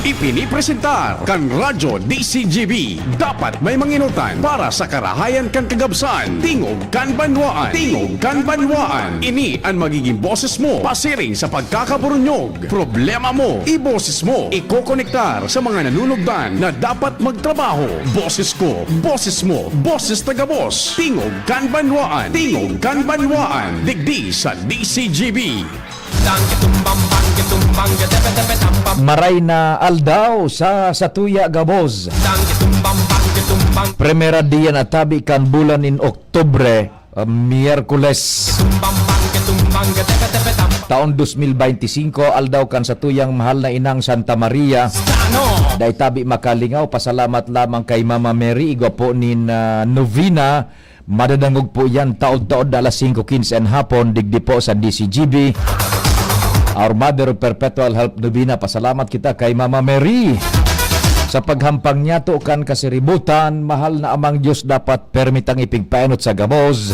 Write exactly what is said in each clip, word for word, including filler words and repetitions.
Ipinipresentar kan Radyo D C G B. Dapat may manginutan para sa karahayan kan kagabsan. Tingog kan banwaan. Tingog kan banwaan. Ini an magiging boses mo pasiring sa pagkakaburunyog. Problema mo, iboses mo. Ikokonektar sa mga nanunugdan na dapat magtrabaho. Boses ko, boses mo, boses taga-boss. Tingog kan banwaan. Tingog kan banwaan. Digdi sa D C G B. Maray na aldaw sa satuya gabos. Primera dia na tabi kan bulan nin Oktubre, ah, Miyerkules. Taon dos mil beinti singko, aldaw kan satuyang mahal na inang Santa Maria. Dai tabi makalingaw, pasalamat lamang kay Mama Mary, igwa po nin, ah, novena. Madadangog po yan taod-taod na alas singko quince an hapon, digdi po sa D C G B. Our Mother of Perpetual Help Novena, pasalamat kita kay Mama Mary. Sa paghampang niyato kan kasiributan, mahal na Amang Diyos, dapat permitang ipigpaenot sa gabos.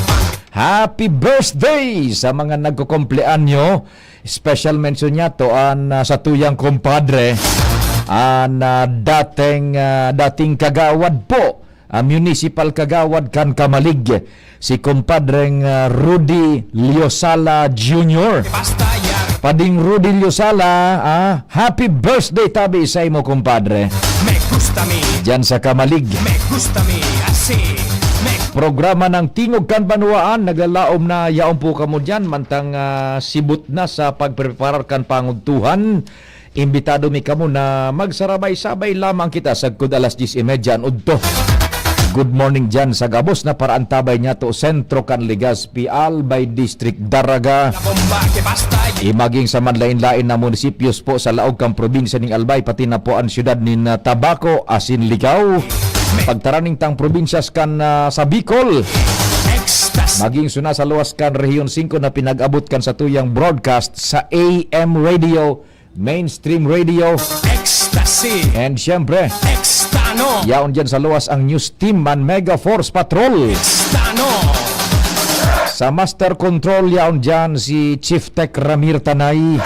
Happy birthday sa mga nagkukumpleanyo. Special mention niyato an, ah, satuyang kumpadre, an, ah, dating, ah, dating kagawad po, ah, municipal kagawad kan Camalig, si kumpadreng, ah, Rudy Liosala Junior. Pading Rudy Liosala, ah, happy birthday tabi sa imo, kumpadre. Me gusta mi. Diyan sa Camalig. Me gusta mi. Así. Me Programa ng Tingog kan Banwaan, naglalaom na yaon po kamo diyan, mantang, ah, sibot na sa pagpreparar kan pangugtuhan. Imbitado mi kamo na magsarabay-sabay lamang kita sagkod alas diyes y media an udto. Good morning diyan sa gabos na paraantabay niyato, sentro kan Legazpi, Albay District, Daraga. Imaging sa manlain-lain na munisipyos po sa laog kan probinsya ning Albay, pati na po an siyudad nin, ah, Tabaco asin Ligao. Pagtaraning tang probinsyas kan, ah, sa Bicol. Maging suna sa luwas kan Rehiyon singko na pinag-abot kan satuyang broadcast sa A M radio, mainstream radio. Ecstasy. And siyempre, Extano. Yaon dyan sa luwas ang news team man Mega Force Patrol. Extano. Sa Master Control, yaon dyan si Chief Tech Ramir Tanay.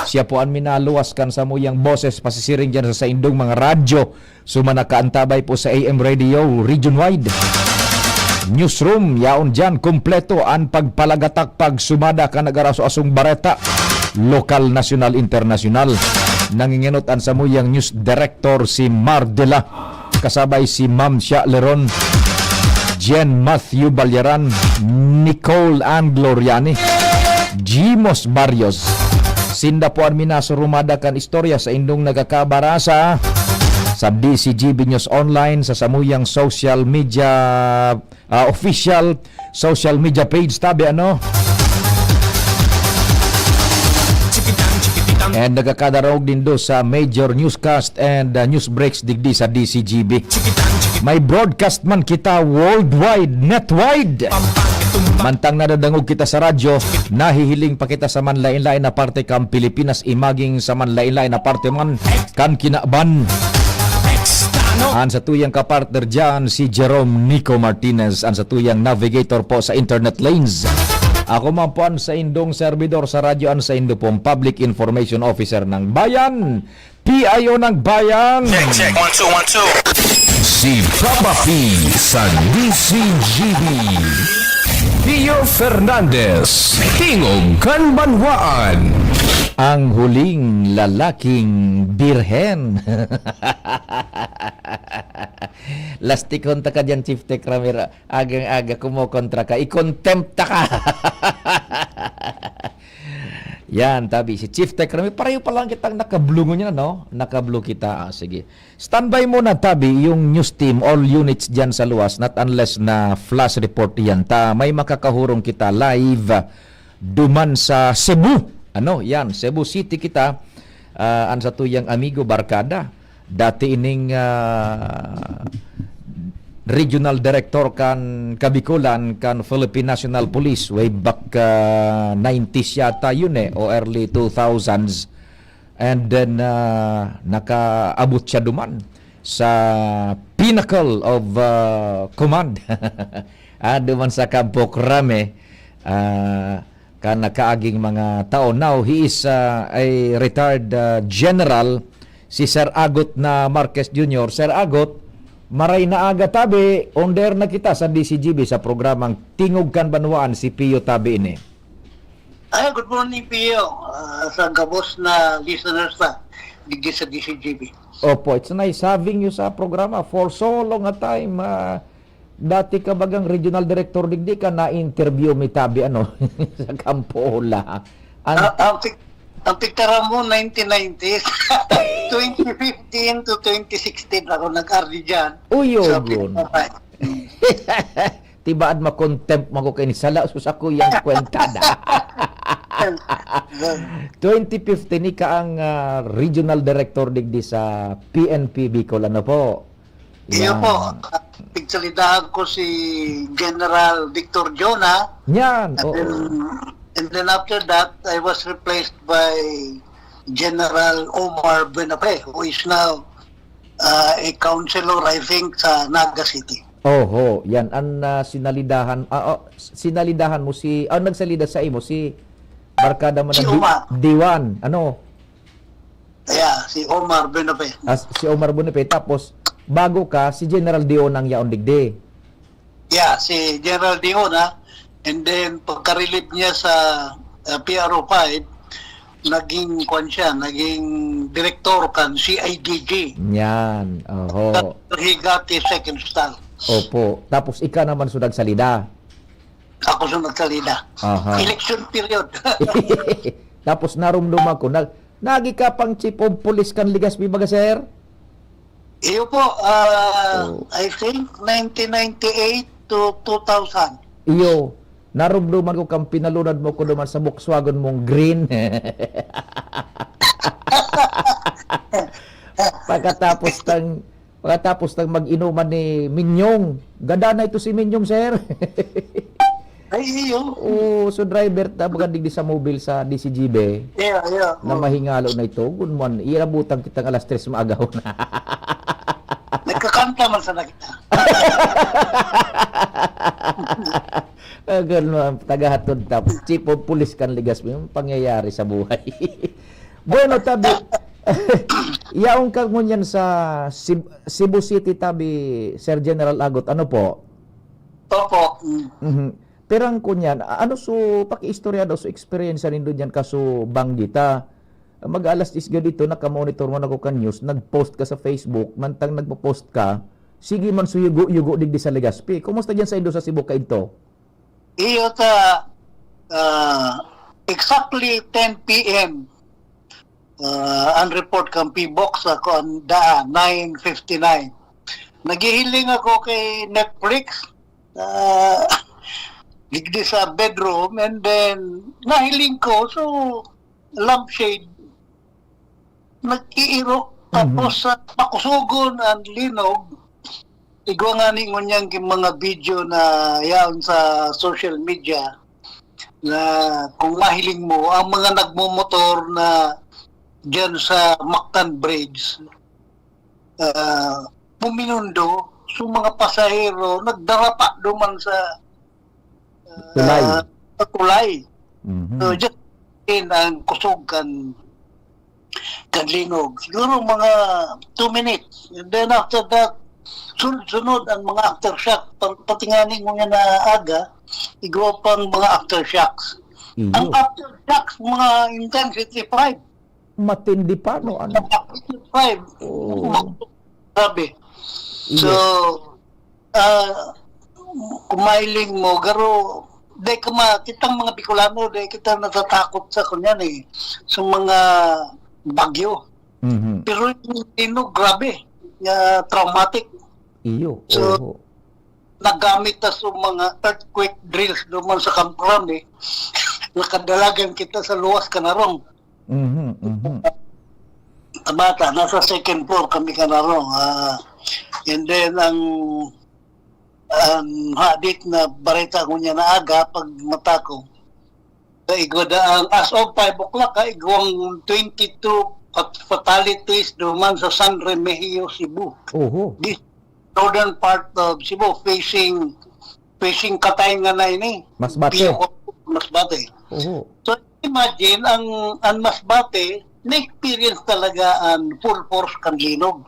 Siya po an minaluwas kan samuyang boses pasisiring dyan sa saindong mga radyo. Suma nakaantabay po sa A M Radio region-wide. Newsroom, yaon diyan, kompleto an pagpalagatak, pagsumada kan nag-araso-asong bareta, lokal, nasyonal, internasyonal. Nangingenot an samuyang news director, si Mar Dela, kasabay si Ma'am Sha Leron, Jen Matthew Balyaran, Nicole Ann Gloriani, Jimos Barrios. Sinda po an minasurumada kan istorya sa indong nagkakabarasa sa D C G B News Online, sa samuyang social media, ah, official social media page tabi, ano? And nagkakadarog nindo sa major newscast and, ah, news breaks digdi sa D C G B. May broadcast man kita worldwide, netwide. Mantang nadadangog kita sa radyo, nahihiling pa kita sa manlain-lain na parte kan Pilipinas, imaging sa manlain-lain na parte man kan kinaban. An satuyang kapartner diyan, si Jerome Nico Martinez, an satuyang navigator po sa internet lanes. Ako man po an saindong servidor sa radyo, an saindo pong public information officer ng bayan, P I O ng bayan. Check, check. One, two, one, two. Si Papa P sa D C G B. Pio Fernandez, Tingog kan Banwaan. Ang huling lalaking birhen. Lastikon ta ka diyan, Chief Tech Ramiro. Agang-aga, kumokontra ka. I-contempt ta ka. Yan, tabi si Chief Tech Ramiro. Pareho pa lang kitang naka-blue ngunyan, no? Naka-blue kita. Ah, sige. Standby muna, tabi, yung news team, all units dyan sa luwas, not unless na flash report yan. Ta, may makakahurong kita live, ah, duman sa Cebu. Ano, yan, Cebu City kita. Ah, an satuyang amigo, barkada. Dati ining, ah, regional director kan Kabikolan, kan Philippine National Police, way back, ah, nineties yata yun eh, o early two thousands. And then, ah, nakaabot siya duman sa pinnacle of, ah, command. Ah, duman sa Campo Crame, ah, kan nakaaging mga taon. Now, he is, ah, a retired, ah, general si Sir Agot na Marquez Junior. Sir Agot, maray na aga tabi, on the air na kita sa D C G B sa programang Tingog kan Banwaan, si Pio tabi ini. Ah, good morning, Pio. Ah, sa gabos na listeners na digdi sa D C G B. Opo, it's nice having you sa programa for so long a time. Ah, dati ka bagang regional director digdi ka, na-interview mi tabi, ano, sa Kampola. An- Ah, ang, pik- ang picture mo, nineteen nineties. twenty fifteen to twenty sixteen ako nag-R D dyan. Uy, Sa yun. Pilipinas. Tibaad ma-contempt mo ko kay sala sa sakuyang kwentada. twenty fifteen, ika ang ah, regional director digdi sa P N P Bicol. Ano po? Iyo Yan. po, pigsalidahan ko si General Victor Jonah. Yan. And Oo. then, and then after that, I was replaced by General Omar Buenafe, who is now uh, a councilor, I think, sa Naga City. Oho, yan ang ah, sinalidahan. Ah, oh, sinalidahan mo si, ah, nagsalida sa imo si barkada mo Si na Di- Omar. Diwan. Ano? Yeah, si Omar Buenafe. As, si Omar Bonifacio. Tapos, bago ka, si General Dion ang yaon digdi. Yeah, si General Dion, ha? And then, pagka-relieve niya sa uh, P R O five, naging, kwan siya, naging director kan C I D G. Yan. Oho. He got his second stall. Opo. Tapos, ika naman so nagsalida. Ako sa nagsalida. Aha. Election period. Tapos, narumduman ko, nag, nagi ka pang chief of police kan Legazpi, baga, sir? Iyo po, ah, Oh. I think nineteen ninety-eight to two thousand. Iyo, narumduman ko kang pinalunad mo ko naman sa Volkswagen mong green. Pagkatapos ng pagkatapos ng mag-inuman ni Minyong, gada na ito si Minyong, sir. Ay, iyo. Oo, so driver ta, baga digdi sa mobile sa D C G B. Iyo, iyo. Na mahingalo na ito. Good morning. Iyabutan kitang alas tres maagaw na. Nagkakanta man sana kita. Ah, ganun, mga tagahatod tap. Chief of police kan Legazpi, yung pangyayari sa buhay. Bueno, tabi, yaon ka ngunyan sa Ceb- Cebu City, tabi, Sir General Agot. Ano po? Opo. Mm. Mhm. Pero ang kunyan, a- ano so pakiistorya daw so experience nindo diyan kaso banggita? Mag-alas diyes gad ito, nakamonitor man ako kan news, nag-post ka sa Facebook, mantang nagpo-post ka, sige man so yugo-yugo digdi sa Legazpi. Kumusta diyan sa indo sa Cebu kaidto? Iyo ta ah, exactly ten p m. Ah, ang report kan P-box ako ang daan, nine fifty-nine. Naghihiling ako kay Netflix. Ah, digdi sa bedroom, and then nahiling ko, so lampshade nag-iirok, tapos sa pakusugon ang linog. Igwa nga ni ngunyan yung mga video na yaon sa social media na kung mahiling mo, ang mga nagmomotor na dyan sa Mactan Bridge, ah, puminundo, so mga pasahero nagdarapa duman sa Tulay. ah, sa tulay. Mhm. So, just in ang kusog kan kan linog. Siguro mga two minutes. And then after that, sunod-sunod ang mga aftershock. Pa- Pati nga ni ngunyan na aga, igwa pang mga aftershocks. Ang Iyo. Aftershocks, mga intensity five. Matindi pa, no? Ano? Magnitude five. Oo. Grabe. So, Yes. ah, kung mahiling mo, garo, di ka ma, kitang mga Bicolano, di kita natatakot sa kunyan eh, sa mga bagyo. Mhm. Pero yung linog, grabe, nga traumatic. Iyo. So, Oho. Nagamit ta sa mga earthquake drills duman sa Kamkrami. Nakadalagan kita sa luwas kanarong. Mhm, mhm. Bata, nasa second floor kami kanarong. Ah, and then, ang, ang hadit na bareta ko niya na aga, pag mata ko, sa igwa da, ang, as of five o'clock, ha, igwang twenty-two fat- fatalities duman sa San Remigio, Cebu. Oho. This northern part of Cebu, facing, facing Katayngan na ini. Masbate. Pio, Masbate. Oho. So, imagine, ang, ang Masbate, na-experience talaga ang full force kan linog.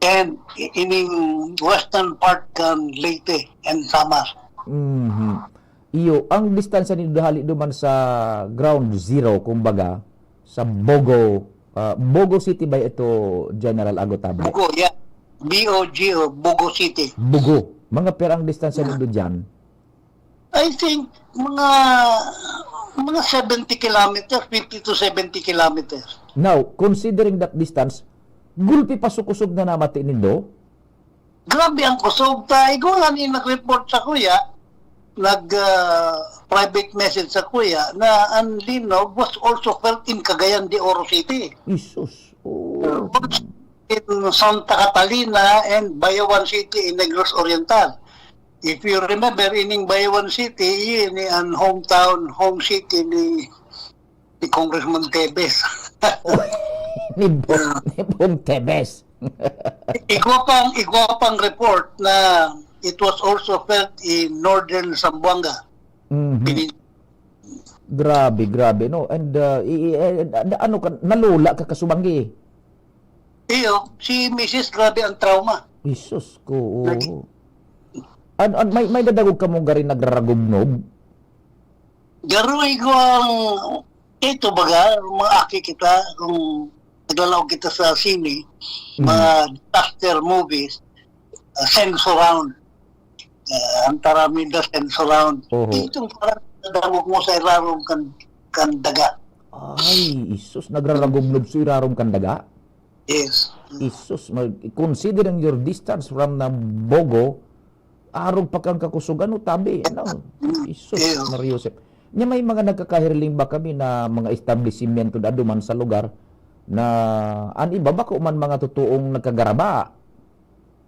And i-, ining western part kan Leyte and Samar. Mhm. Iyo, ang distansya nindo hali duman sa ground zero, kumbaga, sa Bogo, ah, Bogo City ba ito, General Agotabe? Bogo, yeah. B O G O, Bogo City. Bogo. Mga pira ang distansya Yeah. nindo diyan? I think, mga, mga seventy kilometers, fifty to seventy kilometers. Now, considering that distance, gulpi pa sa kusog na namati nindo? Grabe ang kusog. Ta, igwa ni nag-report sa kuya, nag, ah, private message sa kuya na ang linog was also felt in Cagayan de Oro City. Jesus. Oh. In Santa Catalina and Bayawan City in Negros Oriental. If you remember, ining Bayawan City, ini ang hometown, home city ni, ni Congressman Tevez. Ni Bo-, Yeah. ni Bong Tevez. Igwa pang, igwa pang report na it was also felt in northern Zamboanga. Mhm. Pini- Grabe, grabe, no? And, uh, i-, i-, eh, na-, ano ka, nalula ka kasubanggi? Iyo, si misis, grabe ang trauma. Jesus ko, oo. Lagi. An-, an-, may, may nadangog ka mong gari nagraragubnob? Garoy ko ang, ito baga, mga aki kita, kung naglalaog kita sa sine, Mm. mga disaster movies, uh, Sensurround. Uh, ang taramida Sensurround. Oho. Itong parang nadangog mo sa irarom kan, kan daga. Ay, isus, nagraragubnob sa irarom kan daga? Yes. Isus, mag-, considering your distance from Nabogo, arog pa kang kakusugan, no, tabi, ano? Isus, Iyo. Maria Josep. Nya may mga nagkakahiriling ba kami na mga establisimyento na duman sa lugar na an iba bako man mga totoong nagkagaraba?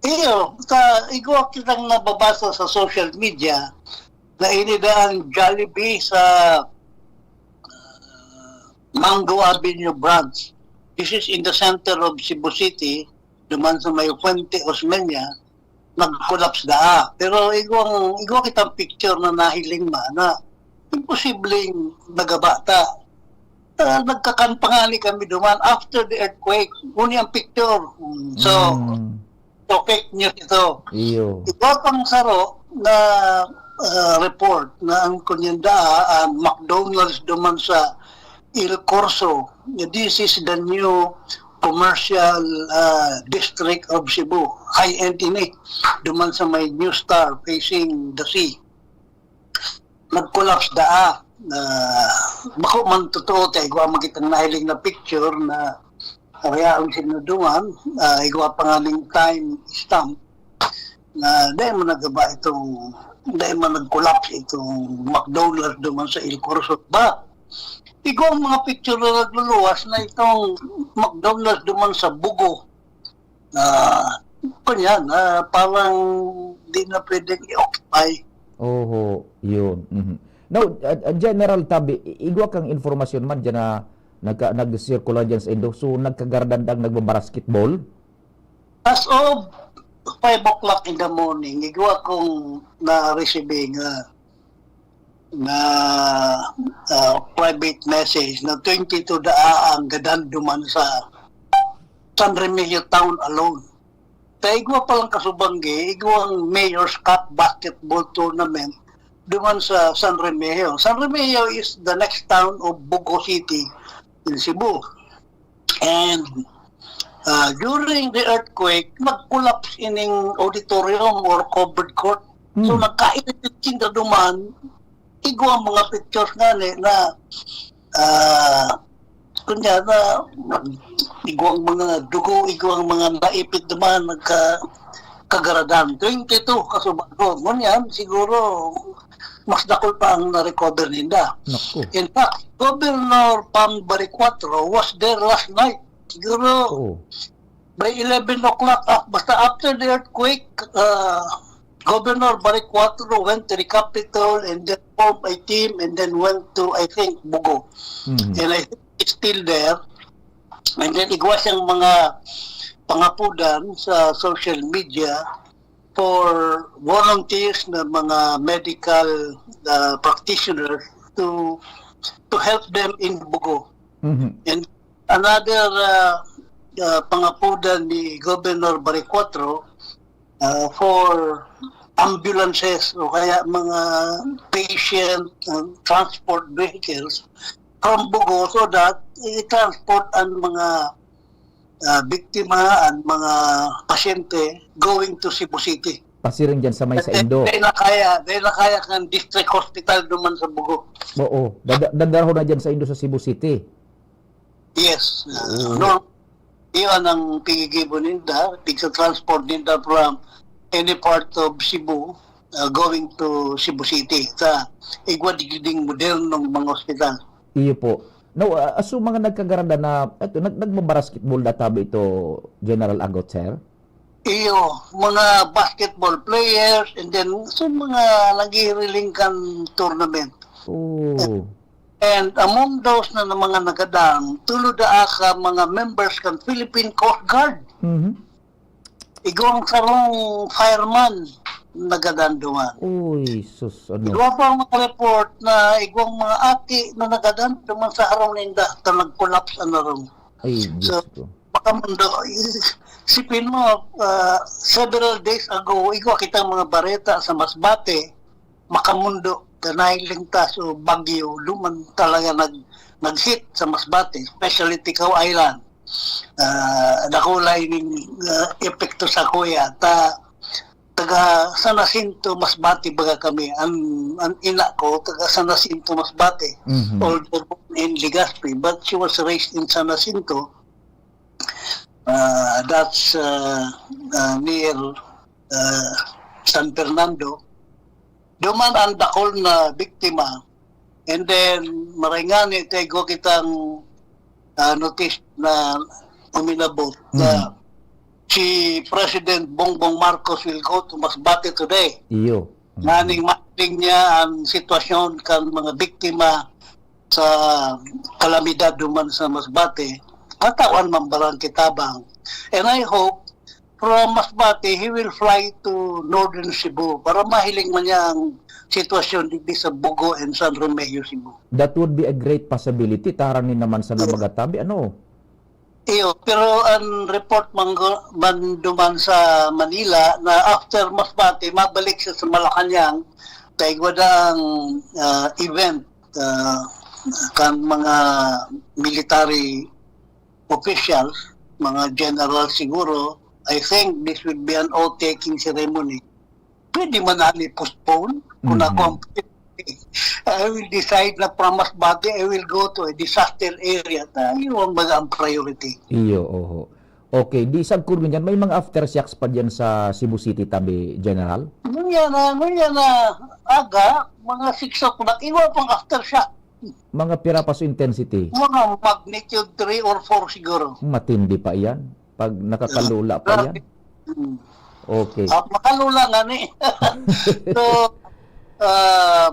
Iyo, sa igwa kitang nababasa sa social media na ini daa ang Jollibee sa, ah, Mango Avenue branch. This is in the center of Cebu City, duman sa may Fuente Osmeña, nag-collapse daa. Pero igwang, igwa kitang picture na nahiling man na imposibleng nagaba ta. Ah, nagkakan pa ngani kami duman after the earthquake. Uni ang picture. Mm, so, Mm. so fake news ito. Iyo. Iba pang saro na, ah, report na ang kunyanda, ah, McDonald's duman sa Il Corso. This is the new commercial, ah, district of Cebu. High-end ini. Duman sa may New Star facing the sea. Nag-collapse daa. Ah, bako man totoo, ta igwa man kitang nahiling na picture na kabayaan sinuduman, ah, igwa pa nga ning time stamp na dai man nagaba itong, dai man nag-collapse itong McDonald's duman sa Il Corso. Ba, igwa ang mga picture na nagluluwas na itong McDonald's duman sa Bugo. Ah, kunyan, ah, parang di na pwedeng i-occupy. Oho, yun. Mhm. Now, ah, ah, General Tabi, i-, igwa kang informasyon man dyan na nagka-, nag-circulate dyan sa indo. So, nagkagardandang nagbabasketball? As of five o'clock in the morning, igwa kong na-receiving, ah, na, ah, private message na twenty-two daa ang gadan duman sa San Remigio town alone. Ta igwa pa lang kasubanggi, igwang Mayor's Cup basketball tournament duman sa San Remigio. San Remigio is the next town of Bogo City in Cebu. And, ah, during the earthquake, nag-collapse ining auditorium or covered court. So, Hmm. nagkainit sinda duman, igwa ang mga pictures nga ni na, ah, kunya na, igwa ang mga dugo, igwa ang mga naipit duman, nagka-, kagaradan. Twenty-two kasubad ko. Ngunyan, siguro, mas dakul pa ang na-recover ninda. Naku. In fact, Governor Pam Baricuatro was there last night. Siguro, Oo. by eleven o'clock, ah, basta after the earthquake, ah, Governor Baricuatro went to the Capitol and then formed a team and then went to, I think, Bogo. Mhm. And I think it's still there. And then igwa siyang mga pangapudan sa social media for volunteers na mga medical, uh, practitioners to, to help them in Bogo. Mhm. And another, ah, ah, pangapudan ni Governor Baricuatro, ah, for ambulances o kaya mga patient, ah, transport vehicles from Bogo so that i-transport ang mga, ah, biktima, ang mga pasyente going to Cebu City. Pasiring dyan sa may Kasi saindo. Dahil na kaya, dahil na kaya kan district hospital duman sa Bogo. Oo, dada-, dadarahon na dyan saindo sa Cebu City. Yes. Ah, Oo. No, iyon ang pigigibo ninda, pigsa-transport ninda from any part of Cebu, ah, going to Cebu City. Sa igwa digding modernong mga ospital. Iyo po. No, ah, so mga nagkagarada na, eto, nag-, nagbabasketball na tabi ito, General Agot, sir? Iyo, mga basketball players, and then sa mga naghihiriling kan tournament. Oh. And among those na, na mga nagadang, tulo daa ka mga members kan Philippine Coast Guard. Mhm. Igwang sarong fireman nagadan duman. Uy, sus, ano? Igwa pa ang mga report na igwang mga aki na nagadan duman sa harong ninda, ta nag-collapse ang harong. Ay, So, Diyos ko. Makamundo, isipin mo, ah, several days ago, igwa kita mga bareta sa Masbate, Makamundo, kanahiling ta, so Baguio, duman talaga nag-, nag-hit sa Masbate, especially Ticao Island. Ah, dakula ining, ah, epekto sa kuya. Ta, taga San Jacinto, Masbate baga kami. An, an ina ko, taga San Jacinto, Masbate. Mhm. Although born in Legazpi, but she was raised in San Jacinto. Ah, that's, ah, ah, near, ah, San Fernando. Duman ang dakul na biktima. And then, maray ngani, igwa kitang, ah, notice na uminabot na Mhm. si President Bongbong Marcos will go to Masbate today. Iyo. Mhm. Nganing mahiling niya ang sitwasyon kan mga biktima sa kalamidad duman sa Masbate, katawan man barang kitabang. And I hope from Masbate, he will fly to Northern Cebu para mahiling man niya ang sitwasyon digdi sa Bogo and San Remigio, Cebu. That would be a great possibility. Taran ni naman sa Yeah. nabagatabi, ano? Iyo, pero ang report man gu-, man duman sa Manila na after Masbate, mabalik siya sa Malacañang, kay igwa daang, ah, event, ah, kan mga military officials, mga general siguro. I think this will be an oath-taking ceremony. Pwede man na i-postpone kung Mhm. ako ang I will decide na from Masbate, I will go to a disaster area. Ta-, yun ang mga ang priority. Iyo, oho. Okay, di sagkod ngunyan, may mga aftershocks pa diyan sa Cebu City tabi, General? Ngunyan na, ngunyan na aga, mga six o'clock, igwa pang aftershock. Mga pira pa sa intensity? Mga magnitude three or four siguro. Matindi pa iyan. Pag nakakalula pa Grabe. iyan. Mm. Okay. Ah, makalula nga ni. So, ah,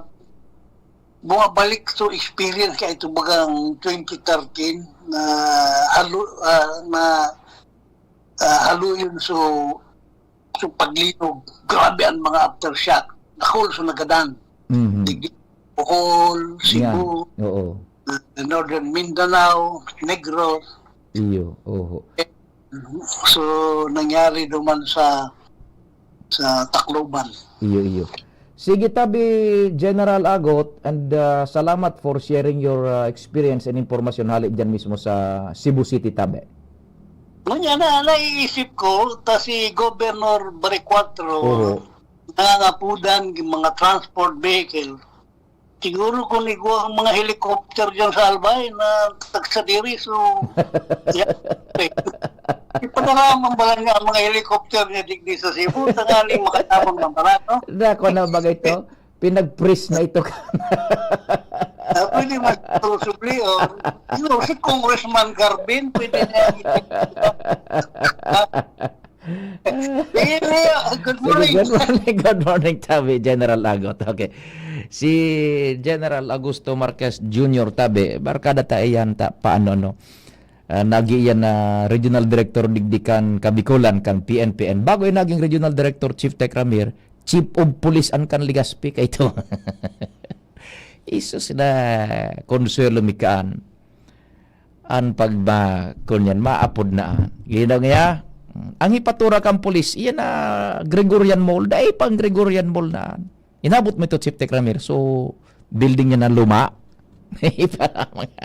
bumabalik to experience kay ito bagang twenty thirteen na halu-, ah, na, ah, haluyon so, so paglinog. Grabe ang mga aftershock. Dakul sa nagadan. Mhm. Digdi, Bohol, Yan. Cebu, Oo. ah, Northern Mindanao, Negros. Iyo, oho. So, nangyari duman sa, sa Tacloban. Iyo, iyo. Sige, tabi, General Agot, and, ah, salamat for sharing your, ah, experience and impormasyon hali diyan mismo sa Cebu City, tabi. Ngunyan na, naiisip ko, ta si Governor Baricuatro, Oo. nangangapudan yung mga transport vehicle. Siguro kung igwa ang mga helicopter dyan sa Albay na tagsa diri, so, yeah. Ipadala man bala niya ang mga helicopter niya digdi sa Cebu, tanganing makatabang man bala, no? Nako na ba ito? Pinag-freeze na ito ka. Ah, pwede man siguro subli, oh. Yun, si Congressman Garvin, pwede niya i- Sige, Leo, good Sige, morning. Good morning, good morning, tabi, General Agot. Okay. Si General Augusto Marquez Junior tabi, barkada ta iyan ta, paano, no? Ah, nagi iyan na regional director digdi kan Kabikolan kan P N P N. Bago iyan naging regional director, Chief Tech Ramir, Chief of Police an kan Legazpi, kay ito. Isus na konsuelo mi kaan. An pagba-, kunyan, maapod na an. Ginaw niya, ang hipatura kan pulis, iyan na Gregorian Mall. Dai pang Gregorian Mall na an. Inabot mo ito, Chief Tech Ramir. So, building niya na luma. Para mga,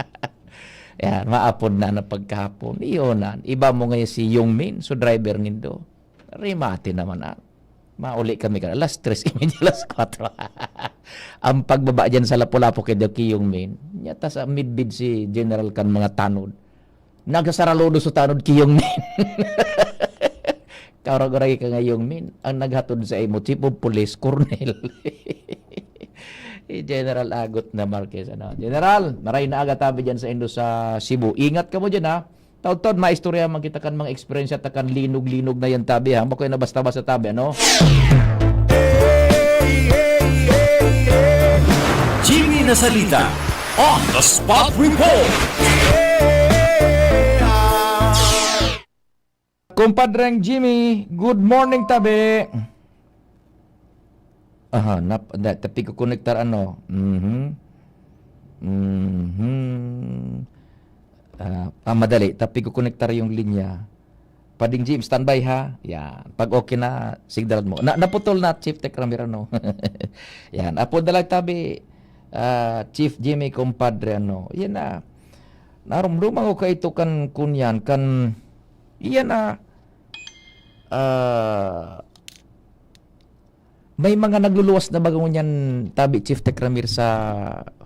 yan, maapod na na pagkahapon. Iyon na. Iba mo ngayon si Yong Min, so driver nindo. Remate naman na. Mauli kami kan alas tres y media, alas kwatro. Ang pagbaba dyan sa Lapu-Lapu kay Doc Yong Min, nyata sa midbid si General kan mga tanod. Nagsasaraludo sa tanod ki Yong Min. Kaurag-uragi ka nga, Yong Min, ang naghatod sa imo, Chief of Police, Colonel. Eh, General Agot na Marquez, ano? General, maray na aga tabi dyan sa indo sa Cebu. Ingat ka mo dyan, ha? Taud-taud, maistorya man kita kan mga eksperyensya ta kan linog-linog na yan, tabi, ha? Bako yan na basta-basta, tabi, ano? Jimmy Nasalita on the spot report. Kumpadreng Jimmy, good morning, tabi. Aha, nap, da, tapi ko konektar ano. Mhm. Mhm. Ah, ah, madali, tapi ko konektar yung linya. Pading Jim, standby ha. Yan. Pag okay na, sigdalan mo. Na, naputol na, Chief Tech Ramir, ano. Yan. Apo na lang tabi, ah, Chief Jimmy, kumpadre, ano. Yan na. Narumduman ko kaito kan kunyan, kan, yan na. Ah, may mga nagluluwas na baga ngunyan, tabi, Chief Tech Ramir, sa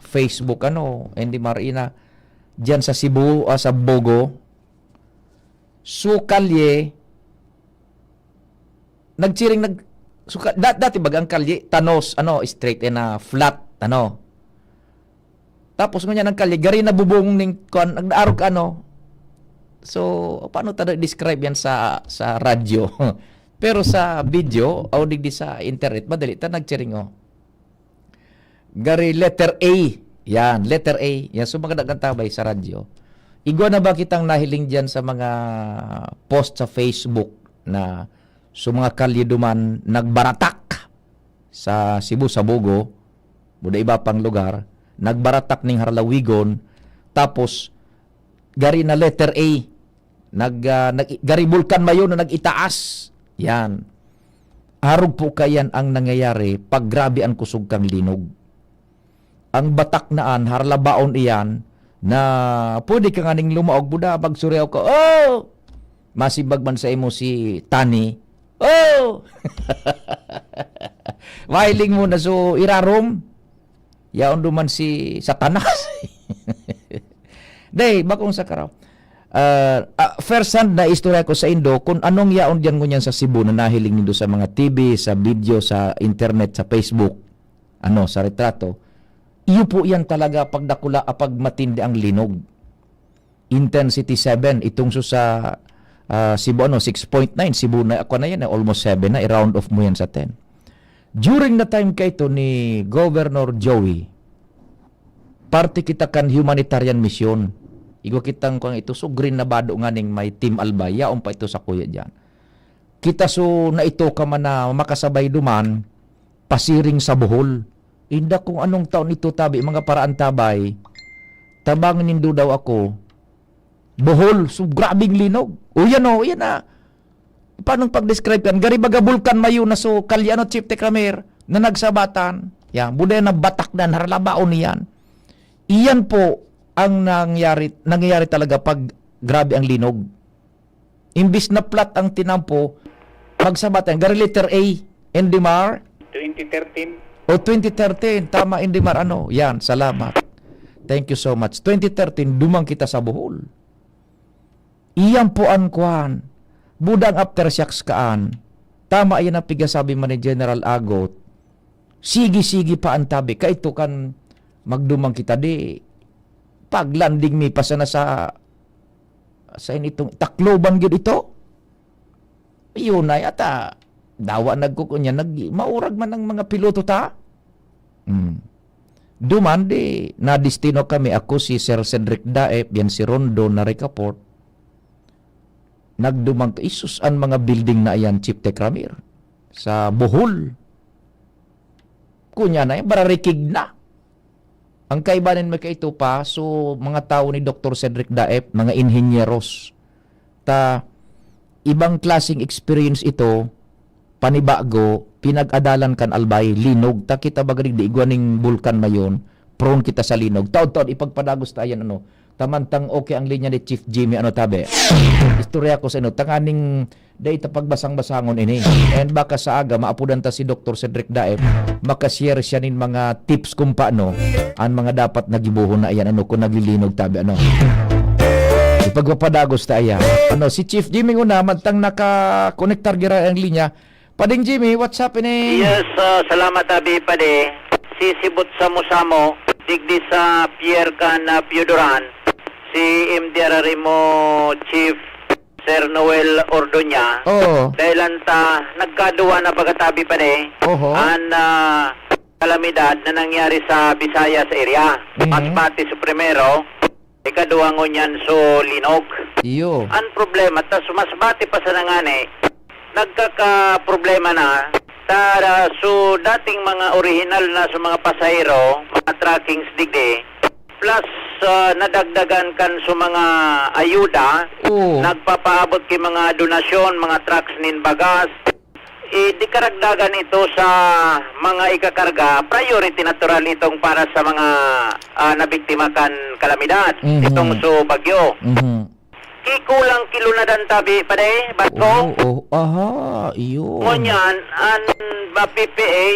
Facebook, ano, Andy Marina, diyan sa Cebu, ah, sa Bogo. Su kalye, nagchiring nag-, su ka-, da-, dati baga ang kalye, tanos, ano, straight and, ah, flat, ano. Tapos ngunyan ang kalye, gari na bubong ning, kuwan, nag-aarog, ano. So, paano ta describe yan sa, sa radyo? Pero sa video, o digdi sa internet, madali ta nagchiring, oh. Gari letter A. Yan, letter A. Yan, so maganda kang tabay sa radyo. Igwa na ba kitang nahiling dyan sa mga post sa Facebook na so mga kalye duman nagbaratak sa Cebu, sa Bogo, buda iba pang lugar, nagbaratak ning harlawigon, tapos gari na letter A, nag, ah, nag, gari bulkan mayo na nag-itaas. Yan. Arog po kayan ang nangyayari pag grabe ang kusog kang linog. Ang batak na an, harlabaon iyan, na pwede ka nganing lumaog, buda, pag suryaw ka, "Oh!" Masibag man sa imo si Tani, "Oh!" Mahiling mo na, so, irarom, yaon duman si Satanas. Day, bakong sa karaw. Ah, ah, first hand na istorya ko sa indo kung anong yaon diyan ngunyan sa Cebu na nahiling nindo sa mga T V, sa video, sa internet, sa Facebook, ano, sa retrato. Iyo po yan talaga pag dakula, ah, pag matindi ang linog. Intensity seven, itong so sa, ah, Cebu, ano, six point nine, Cebu na, ako na yan, eh, almost seven na, i-round off mo yan sa ten. During the time kaito ni Governor Joey, parte kita kan humanitarian mission. Igwa kitang kung ito, so green na bado nganing may Team Albay, yaon pa ito sa kuya dyan. Kita so na ito ka man na makasabay duman, pasiring sa Bohol. Inda kung anong taon ito, tabi, mga paraan tabay, tabangin nindo daw ako, Bohol, so grabing linog. O yan o, yan na. Paano pag-describe kan? Gari baga bulkan mayo na so, kalye ano, Chief Tecramir, na nagsabatan. Yan, buday na batak na, haralabaon niyan. Iyan po ang nangyari, nangyayari talaga pag grabe ang linog. Imbis na flat ang tinampo, magsabatan. Gari letter A, Endimar. Twenty thirteen. O, twenty thirteen. Tama, Endimar. Ano? Yan, salamat. Thank you so much. Twenty thirteen, dumang kita sa Bohol. Iyan po an kwan. Budang aftershocks kaan. Tama yan ang pigasabi man ni General Agot. Sige-sige pa ang tabi. Kaito kan magdumang kita di. Pag-landing mi pa sana sa, sa initong Tacloban gyud ito. Yun ay ata. Dawa nagkukunya, nag, maurag man ang mga piloto ta. Hmm. Duman di, nadestino kami, ako, si Sir Cedric Daep, yan si Rondo na Ricaport. Nagdumang, isus, an mga building na yan, Chief Tecramir. Sa Bohol. Kunya na yan, bararikig na. Ang kaibanan mo kaito pa, so, mga tawo ni Doktor Cedric Daep, mga inhenyeros. Ta, ibang klaseng experience ito, panibago, pinag-adalan kan Albay, linog. Ta kita baga digdi, igwa ning bulkan mayon, prone kita sa linog. Taod-taod, ipagpadagos ta yan, ano. Tamantang okay ang linya ni Chief Jimmy, ano, tabi? Istorya ko sa inyo, tanganing dai ta pagbasang-basangon ini. And baka sa aga, maapodan ta si Doktor Cedric Daep, makashare siya nin mga tips kung paano ang mga dapat na gibohon na iyan, ano, kung naglilinog tabi, ano. Ipagpapadagos ta iyan. Ano, si Chief Jimmy nguna, mantang nakakonektar gira ang linya. Pading Jimmy, what's happening? Yes, ah, salamat, Abi, Padi. Si Sibot Samo-Samo, digdi sa Pier kan, ah, Pio Duran, si M D R R M Chief Sir Noel Ordoña. Oo. Dahil ang ta, nagkaduwa na pagkatabi pa ni Oho. an, ah, kalamidad na nangyari sa Visayas area. Mhm. Masbate sa primero, ikaduwa ngunyan so linog. Iyo. Ang problema, tas Masbate pa sa nangani, nagkakaproblema na, ta, so dating mga orihinal na sa mga pasahero, mga truckings digdi, plus, ah, nadagdagan kan sa mga ayuda, Oo. nagpapaabot ki mga donasyon, mga trucks nin bagas. Eh, di karagdagan ito sa mga ikakarga, priority natural itong para sa mga, ah, nabiktima kan kalamidad, Mhm. itong so bagyo. Mhm. Ki kulang ki lunadan tabi, pare, barko. Oo, oo. Aha, iyo. Ngunyan, an ba P P A,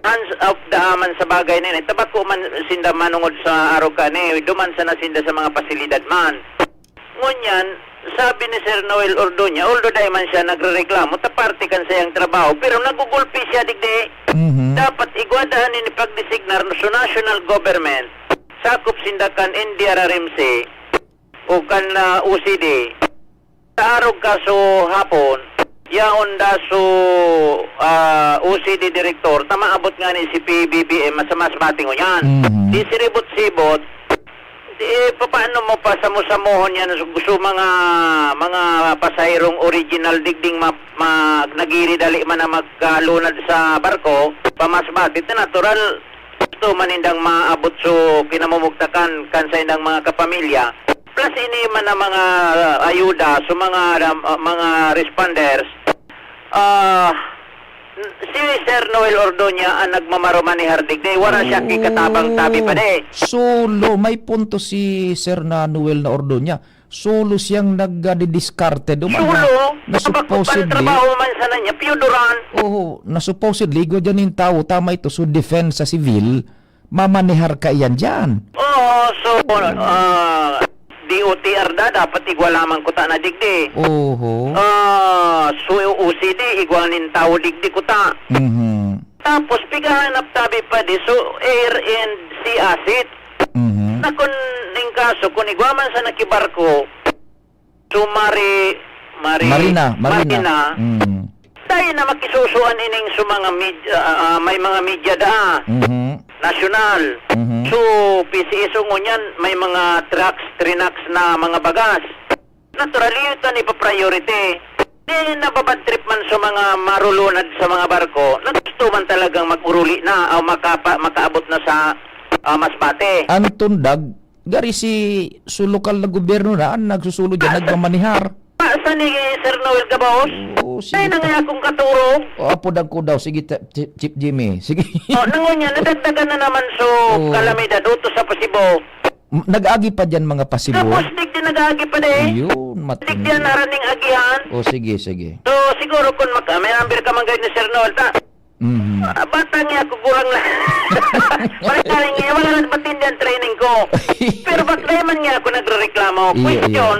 hands off da man sa bagay na ini. Ta bako man sinda manungod sa arog kani, duman sana sinda sa mga pasilidad man. Ngunyan, sabi ni Sir Noel Ordoña, although dai man siya nagrereklamo, ta parte kan sayang trabaho, pero nagugulpi siya digdi. Mhm. Dapat igwa dahan ini pagdesignar sa national government, sakop sinda kan N D R R M C, o kan, ah, O C D, sa arog ka so hapon, yaon da so, ah, O C D direktor, ta maabot nga ni si P B B M sa Masbate ngunyan. Mhm. Di siribot-sibot, di, papaano mo pa samo-samohon yan so, so mga, mga pasahirong original digding ma-, ma-, nagiri dali man na magkalunad sa barko, pa Masbate, ta natural, gusto man nindang maabot so kinamumugtakan kan saindang mga kapamilya. Plus ini man ang mga, ah, ayuda sa mga, ah, mga responders. Ah, si Sir Noel Ordoña ang nagmamarumanihar digdi. Wala siya Oo. kikatabang tabi pa di. Solo, may punto si Sir na Noel na Ordoña. Solo siyang nagdidiskarte duman na, Solo? na Kapag supposedly trabaho man sana niya, piyuduran. Oo, na supposedly, igwa dyan yung tao, tama ito, so defense sa civil, mamanihar ka iyan dyan. Oo, so, ah, D O T R da, dapat igwa lamang kuta na digdi. Oho. Ah, so, O C D, igwa nin tao digdi kuta. Mhm. Tapos, pigahanap tabi pa di, so, air and sea asset. Mhm. Na kun ning kaso, kun igwa man sa nakibarko, so, mari-, mari-, Marina, marina. marina, Mm. dai na makisusuan ining so mga med-, ah, ah, may mga media da, Mhm. nasyonal. Mhm. So, P C S O ngunyan, may mga trucks, trinaks na mga bagas. Naturally, ito ni pa-priority. Di nababad trip man sa mga marulunad sa mga barko na gusto man talagang mag-uruli na o makapa-, makaabot na sa, ah, Masbate. Ang tundag, gari si, so lokal na gobyerno na ang nagsusulo dyan, Ah, sa nagmamanihar. Ah, sa ni Sir Noel Gabaos? Oo, sige Ay, ta- nangaya akong katurog. O, apo, dagko daw. Sige, ta-, Chi-, Chief Jimmy. Sige. Oh, nangunya, nadagdagan na naman so Oo. kalamidad. Utos sa pasibo. M-, nag-agi pa diyan mga pasibo? Tapos, digdi nag-agi pa di. Ayun, matindi. Digdi ang naraning agihan. O, sige, sige. So, siguro kung maka-, may number ka man guys ni Sir Noel, ta? Mhm. Ah, bata niya ako, kurang lang. Parang galing niya, wala nang matindi ang training ko. Pero ba't naman niya ako nagrereklamo? Iyo, iyo. Question,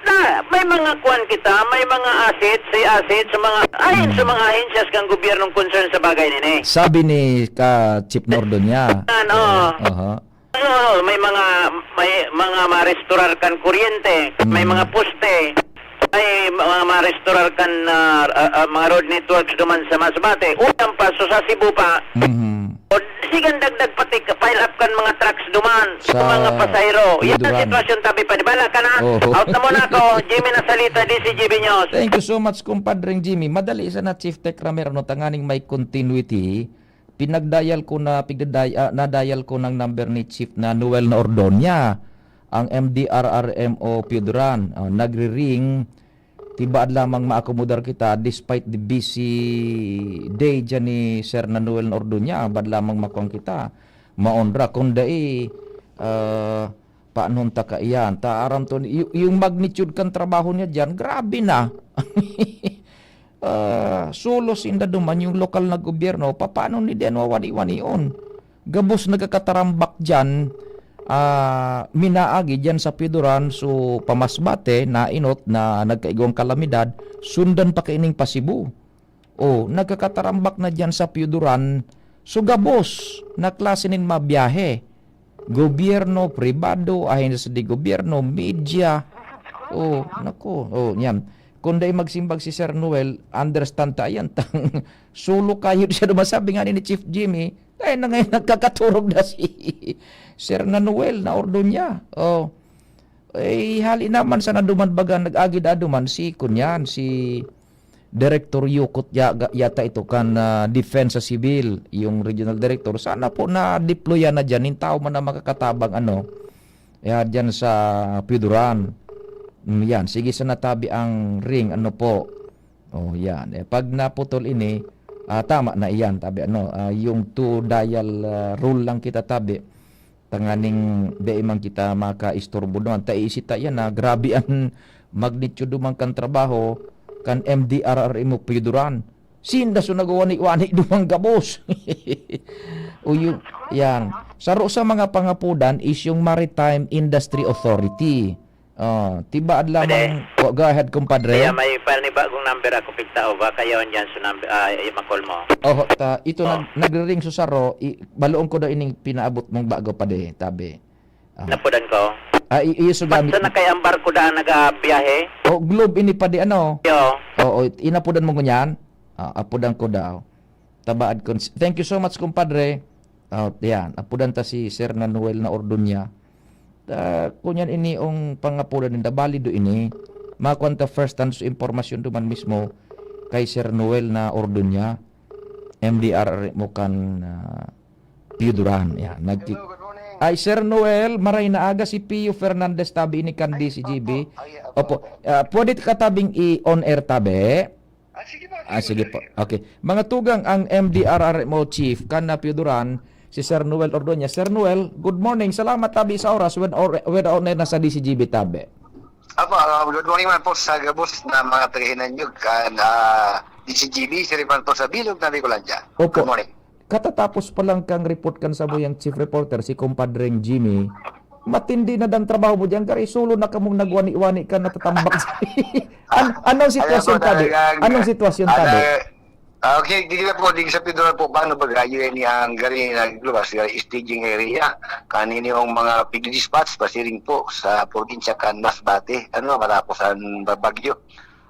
na, may mga kuwan kita, may mga assets, say assets, sa mga, ayon sa Mm. mga ahensyas kang gobyernong concern sa bagay nini. Sabi ni ka Chief Nordonia. Ano? Oo, aha. Ano, may mga, may mga ma-restorar kan kuryente, may Mm. mga poste, may mga ma-restorar kan, ah, ah, ah, mga road networks duman sa Masbate. Utang pa, so sa Cebu pa. Mhm. O, sige, dagdag pati ka, pile up kan mga trucks duman, Sa sa mga pasahero. Yan ang Pioduran. sitwasyon, tabi pa. Di bala ka na? Oo. Out na muna ako. Jimmy Nasalita, D C G B News. Thank you so much, kumpadreng Jimmy. Madali sana, Chief Tech Ramiro, no, tanganing may continuity. Pinagdayal ko na, pigdaday-, ah, nadayal ko ng number ni Chief na Noel na Ordonia, ang M D R R M o Pioduran. Ah, nagri-ring, tibaad lamang maakomodar kita despite the busy day dyan ni Sir na Noel na Ordonia, baad lamang makuan kita, maonra. Kung dai, ah, paano ta kaiyan? Ta aram to, y-, yung magnitude kan trabaho niya dyan, grabe na. Ah, sulos inda duman yung lokal na gobyerno, papaano ni diyan wawani-wanion? Gabos nagkakatarambak diyan, ah, minaagi diyan sa Pioduran, so pamasbate, nainot na nagkaigwang kalamidad, sundan pa kaining pa Cebu. Oh, nagkakatarambak na diyan sa Pioduran, so gabos na klase nin mabiyahe. Gobyerno, pribado, ahensya de gobyerno, media. Oh, nako. Oh, yan. Kung dai magsimbag si Sir Noel, understand ta yan. Tang, sulo kayo siya duman. Sabi nga ni Chief Jimmy, ay na ngayon nagkakaturog na si Sir na Noel na Ordonia. Oh. Eh, hali naman sana duman baga nag-agi da duman si kunyan, si Director Yukot ya-, yata ito kan, ah, Defensa Civil, yung regional director. Sana po na-deployan na diyan, yung tao man na makakatabang, ano, ya, diyan sa Pioduran. Mm, yan. Sige, sana tabi ang ring, ano po. Oh, yan. Eh, pag naputol ini, ah, tama na iyan, tabi, ano, ah, yung two dial, ah, rule lang kita, tabi. Tanganing dai man kita makaisturbo duman. Ta iisita yan na grabe an magnitude duman kan trabaho kan M D R R M o Pioduran. Sinda so nagwawani-wani duman gabos. Uyo, yan. Saro sa mga pangapodan is yung Maritime Industry Authority. Oh, tibaad lamang. Pwede. Oh, go ahead, kumpadre. Kaya may panibagong number ako, pigtao ba? Kaya on dyan sa number, ah, yung makol mo. Oho, ta, ito Oh. nag-, nagre-ring so saro, i-, baloon ko daw ining pinaabot mong bago pa de, tabi. Ah. Napudan ko. Ah, i-, iyo so gamit Basta mo. Nakaiambar ko daan nagabiyahe. Oh, Globe ini pa di ano? Yo. Oo, inapudan mo ngunyan? Ah, apudan ko daw. Tabaad kon-, thank you so much, kumpadre. Oh, yan. Apudan ta si Sir na Noel na Ordonia. Ah, kunyan ini ang pangapudan ninda, balido ini. Makuan ta first hand so impormasyon duman mismo kay Sir Noel na Ordonia, M D R mo kan, ah, Pio Duran. Yan. Nagki-, Hello, good morning. Ay, Sir Noel, maray na aga, si Pio Fernandez tabi ini kan Ay, D C G B. Opo. Ay, opo, Opo. opo. Ah, pwede ka tabing i-on air tabi? Ah, sige po, Ah, sige sige po, po. sige. Okay. Mga tugang, ang M D R R M O chief kan na Pio Duran, si Sir Noel Ordoña. Sir Noel, good morning. Salamat tabi sa oras when or, when on air na sa D C G B tabi. Apo, ah, good morning man po sa gabos na mga taga-Hinanyog kan, ah, D C G B, siring man po sa bilog na Bicolandia. Opo. Good morning. Katatapos pa lang kang report kan samuyang chief reporter, si Kumpadreng Jimmy, matindi na dan trabaho mo diyan, gari solo na kamong nagwani-wani ka, natatambak. An-, anong Ayan sitwasyon po, tabi? talagang, Anong sitwasyon ano, tabi? ah, okay, di na po, di sa Pio Duran po, paano ba gayo yan ang gari nagluwas, gari staging area? Kanini yung mga pig-dispatch, pasiring po sa probinsya kan Masbate, ano, matapos ang bagyo.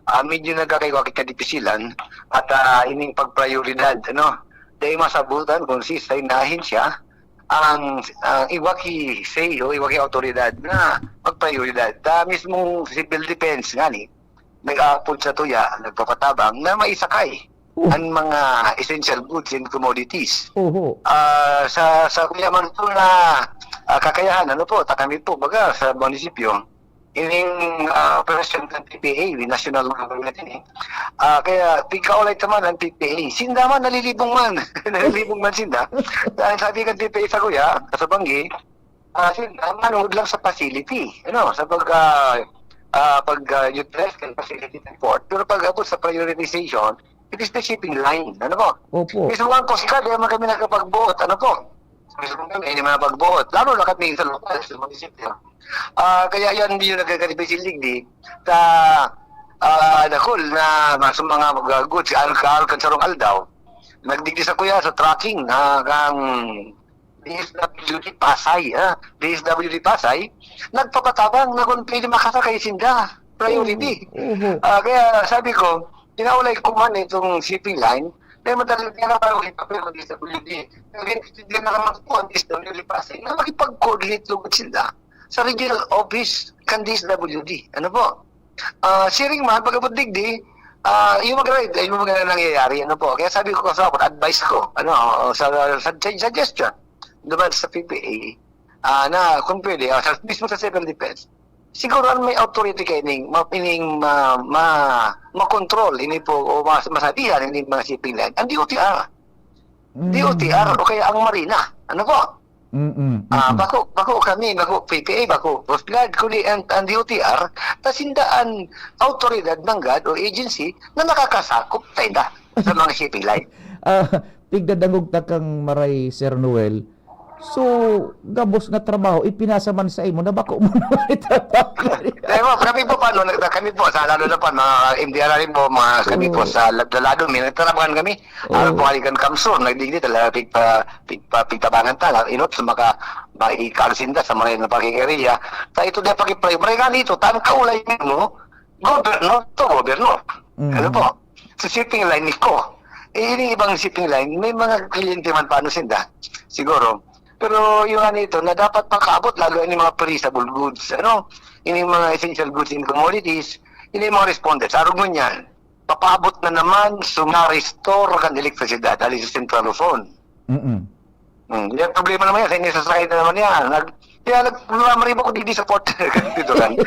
Ah, medyo nagkakaiwakit kadipisilan at, ah, ining pagprioridad, ano, dahil masabutan kung sisay na ahensya ang, ang iwaki say o iwaki autoridad na magprioridad. Ta mismong civil defense nga ni, nag-aapod sa tuya, nagpapatabang na maisakay Oh. ang mga essential goods and commodities. Oho. Ah, sa, sa kuya man po na, ah, kakayahan, ano po, ta kami po, baga, sa munisipyo, ining, ah, operasyon kan P P A, National Government ini. Ah, kaya pigkaulay ta man ang P P A. Sinda man, nalilibong man. Nalilibong man sinda. Dahil sabi kan P P A sa kuya, sa banggi, ah, sinda, manood lang sa facility. Ano, sa pag, ah, ah, pag, ah, utilize kan facility ng port. Pero pag abot sa prioritization, it is the shipping line. Ano po? Opo. Mismo ang Coast Guard, kaya man kami nakapagbuot. Ano po? Mismo kami, hindi man pagbuot. Lalo na kami sa lokal, sa munisipyo. Ah, kaya yan, hindi yung nagkakaripisil digdi. Sa, ah, Dakul na mas mga mag-, goods, alcohol, kan sarong aldaw. Nagdigdi sa kuya, sa trucking, ah, kang D S W D Pasay, ah, D S W D Pasay, nagpapatabang na kung pwede makasakay sinda. Priority. Oo, oo. Ah, kaya sabi ko, pinaulay ko man itong shipping line, may madali na lang parang ipapel ang D S W D. Kaya hindi na naman po ang D S W D Pasay na makipag-coordinate lugod sila sa regional office kan D S W D. Ano po? Ah, siring man, pag-abot digdi, Ah, yung mag-ride, yung mga nangyayari, ano po. Kaya sabi ko sa, advice ko, ano, sa, sa suggestion, naman sa P P A, ah, na kung pwede, ah, sa, mismo sa civil defense, siguro ang may authority kay ining, ma-, ining ma-, ma-, ma-control, ini po, o mas-, masabihan, ining mga shipping line, ang D O T R. Mm. D O T R o kaya ang Marina. Ano po? Mm, mm, Ah, mm. bako, bako kami, bako P P A, bako Coast Guard, kundi ang, ang D O T R, ta sinda an autoridad nanggad o agency na nakakasakop sainda sa mga shipping line. Ah, pigdadangog ta kang maray, Sir Noel. So, gabos nga trabaho, ipinasa man sa imo, na bako mo naman itrabaho. Kaya mo, kami po, paano, nag-, kami po, sa lalo na po, mga M D R R po, mga kami po, Oo. sa Lad-, Lalado, may nagtrabahan kami. Oo. Araw po, halikan Kamsur, nagdigdi, talaga, pigpa-, pigpa-, pigtabangan ta, inot, sa maka-, maikal sinda, sa mga na pakikiriya. Sa ito, di pakipray, maray nga nito, tan kaulay mo, governor to governor. Mm. Ano po? Sa shipping line ni ko. Eh, ini ibang shipping line, may mga kliyente man paano sinda. Siguro. Pero yung ano ito, na dapat makaabot, lalo yung mga perishable goods, ano? Yung mga essential goods and commodities, yung mga respondents. Arog mo niyan, papaabot na naman, suma-restore kan elektrisidad, ali sa Central Luzon. Mm-mm. Hmm, yung problema naman yan, sa inisasakay na naman yan. Nag-, kaya nag-, maribok digdi sa port. Ganito lang.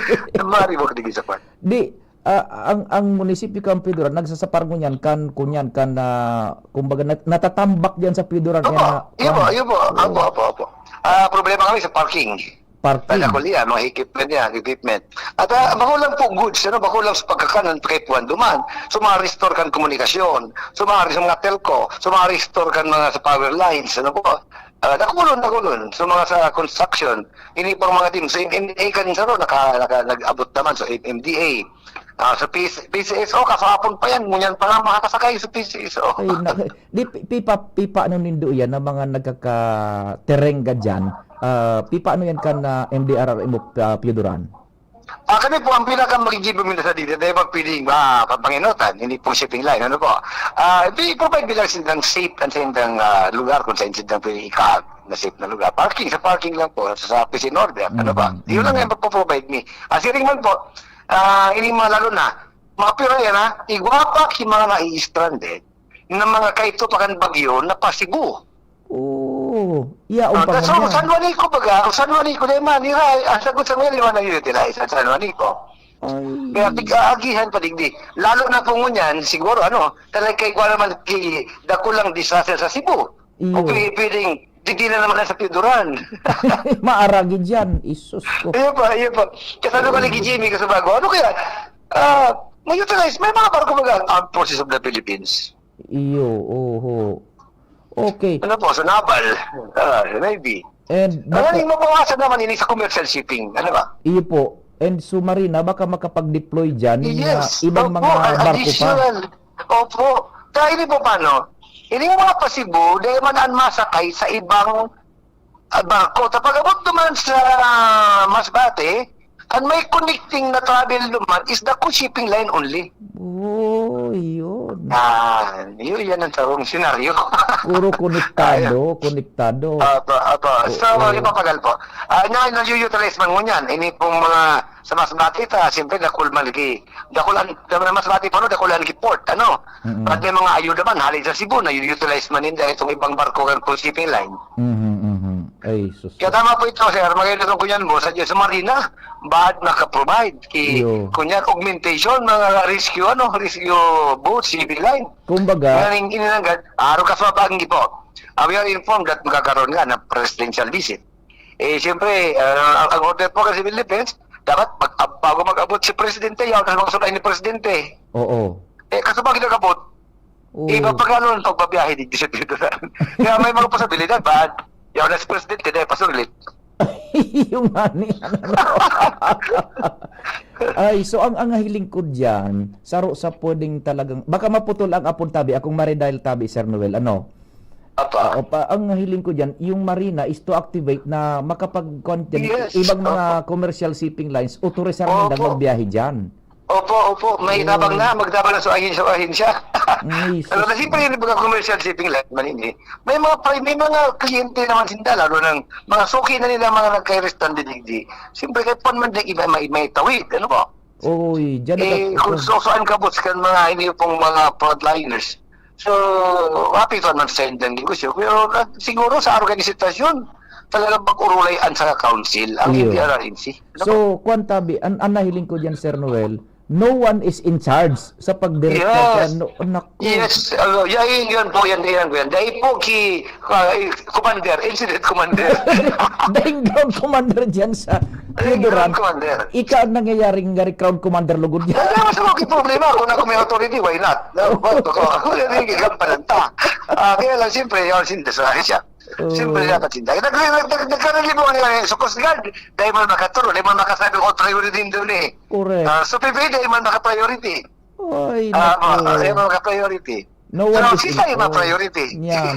Maribok digdi sa port. Di, ah, ang, ang munisipyo kan Pioduran, nagsasapar ngunyan kan, kunyan kan, ah, kumbaga, nat-, natatambak diyan sa Pioduran, Opo, yan na, iyo po, kwan. iyo po. Oo. Opo, opo, opo. Ah, problema kami sa parking. Parking. Sa Dakulia, mga equipment niya, equipment. At, ah, bako lang po goods, ano, bako lang sa pagkakanan, kay Puan Duman. So, mga restore kan komunikasyon, so, mga, sa mga telco, so, mga restore kan mga sa power lines, ano po. Ah, dakulon, dakulon. So, mga sa construction, ini pang mga team. So, M M D A kan saro, naka, naka, nag-abot naman. So, M M D A. Ah, sa P C, P C S O, kasapon pa yan. Ngunyan pa nga makakasakay sa P C S O. Ay, na-, di, pi-, pipa-, pipaano nindo yan na mga nagkakaterengga dyan? Ah, pipaano yan kan, ah, M D R R M o, ah, Pioduran? Ah, kami po, ang pinaka magiging bumili sa dito, dahil pag pwedeng, ah, papanginotan, hindi pong shipping line, ano po? Ah, di, provide bilang sindang safe and sindang, ah, lugar kung saan sindang pwede ika-, na safe na lugar. Parking, sa parking lang po, sa, sa P C Norbert, ano ba? Mm, Yun lang mm. yung magpo-provide ni. Ah, siring man po, ah, ini mga lalo na, mga pira yan, ha? Igwa pa ki mga nai-stranded na mga kaito pa kan bagyo na pa Cebu. Oo. Iya, Oh, umpama that's all. niya. San Juanico baga, San Juanico, dahil man, ira, ang sagot sa mga lima na yun, tila, sa San Juanico. Ay. Kaya tig-aagihan pa digdi. Lalo na kung ngunyan, siguro, ano, talaga kay kuha naman ki dakulang disaster sa Cebu. Iyo. O pwede, pwedeng, digdi na naman sa Pioduran. Maaragid yan. Isus ko. Iyo pa, iyo pa. Kaya sabi ko ni Jimmy Casubago, ano kaya, ah, ma-utilize, may mga barko baga ang Armed Forces of the Philippines. Iyo, oho. Okay. Ano po, sa naval, ah, sa navy. And Ano baka yung mabawasan naman ini sa commercial shipping? Ano ba? Iyo po. And submarina, baka makapag-deploy dyan ng, ah, Yes. ibang Opo, mga an barko pa. additional. Opo. Kaya ini po paano? Ini yung mga pa-Cebu, dahil man ang masakay sa ibang, ah, barko. Sa pag-abot naman sa Masbate, ang may connecting na travel naman is the cruise shipping line only. Oh, yun. Ah, yun, yan ang sarong senaryo. Puro konektado, Ayun. konektado. Opo, opo. So, Oo. ipapagal po. Ah, na, na-utilize man ngunyan. Ini pong mga sa Masbate ta, siyempre, dakul man lagi. Dakul an, dakul an Masbate pa, no? Dakul an ki port, ano? Mm-mm. Pati mga ayuda man, hali sa Cebu, na-utilize man ninda itong ibang barko kan cruise shipping line. Mhm, mhm. Ay, sus. Kaya tama po ito, sir. Maganda itong kunyan mo sa, sa Marina, bad maka-provide ki, Iyo. kunyan, augmentation, mga rescue, ano, rescue boat, shipping line. Kumbaga, Ngayon, ininanggad, araw ka sa pag po. Ah, we are informed that magkakaroon nga ng presidential visit. Eh, siyempre, ah, ang, ang order po ng civil defense, dapat mag-, ab-, bago mag-abot si presidente, yaw na mga sulay ni presidente. Oo. Eh, kaso pag nag-abot, Oo. iba pa gano'n ang pagbabiyahe di sa Pilipinas. Kaya may mga posibilidad, bad. Yaw na si presidente, dahil pasulit. Yung money, ano, no? Ay, so ang, ang hiling ko diyan, saro sa pwedeng talagang, baka maputol ang apod tabi, akong maray dahil tabi, Sir Noel, ano? Apa. Oo, pa, ang hiling ko diyan, yung Marina is to activate na makapag-content Yes, ibang mga opo. commercial shipping lines, authorize na Opo. magbiyahe diyan. Opo, opo. May Oo. tabang na, magtabang na sa ahensya, sa ahensya. Ay, Pero sus. na siyempre, yung mga commercial shipping line, man hindi. May mga pri-, may mga kliyente naman sinda, lalo ng mga suki na nila, mga nagkairistan din, hindi. Siyempre, kahit pa naman din, iba, may, may tawid, ano po? Uy, diyan Eh, naka- kung so, saan ka, boss, kan mga ini pong mga frontliners? So, happy pa man sa indang negosyo. Pero, ah, siguro sa organisasyon, talagang pag-urulay an sa council, ang Iyo. hindi R R M C. Ano So, ba? Kwan tabi, an, an nahiling ko diyan, Sir Noel, no one is in charge sa pagdirekta Yes. sa, no, naku. Yes, ano, yan, yun po, yan, yan, yan. Dahil po ki, ah, commander, incident commander. Dahil ground commander diyan sa Dahil Pioduran. Ground commander. Ika ang nangyayaring gari ground commander lugod niya. Wala naman sa mga problema. Kung ako may authority, why not? No, but ako, ako yung nagiging pananta. Ah, kaya lang, siyempre, yun, siyempre, sa siya. Oh. Siyempre, dapat sinda. Nag-, nag-, nag-, nagkarelibungan nga eh. So, Coast Guard, dahil man makaturo, dahil man makasabi ko, priority din doon eh. Correct. Ah, so, P P A, dahil man maka-priority. Ay, Ah, naku. Dahil man maka-priority. No So, one is si in, tayo oh, ma-priority. Yan.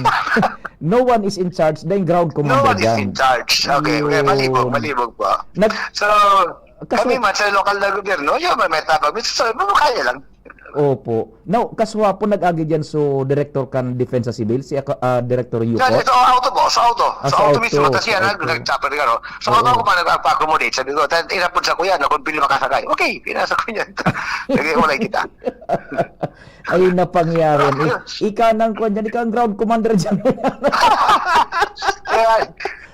No one is in charge, dahil ground No commander one is dyan. in charge. Okay, okay, malibog, Yun. malibog po. Nag-, So, Kaso kami man sa lokal na gobyerno, yun, may, may tabang. Minsan sabi mo, kaya lang. Opo. Now, kaswa po nag-agi dyan so Director kan Depensa Civil, si, ah, Director Yan, Yucot? ito, auto po, sa auto. Ah, Sa sa auto mismo, auto. kasi yan, nag-, Okay. nag-chopper ka, no? So, ako, Okay. ako pa nag-accommodate, sabi ko, "Tan-, inapod sa kuya, no, kung pili makasakay." Okay, pinasa ko niyan. Nag-iulay kita. Ay, napangyari. I-, ika nang kwan dyan, ika ang ground commander dyan. Kaya,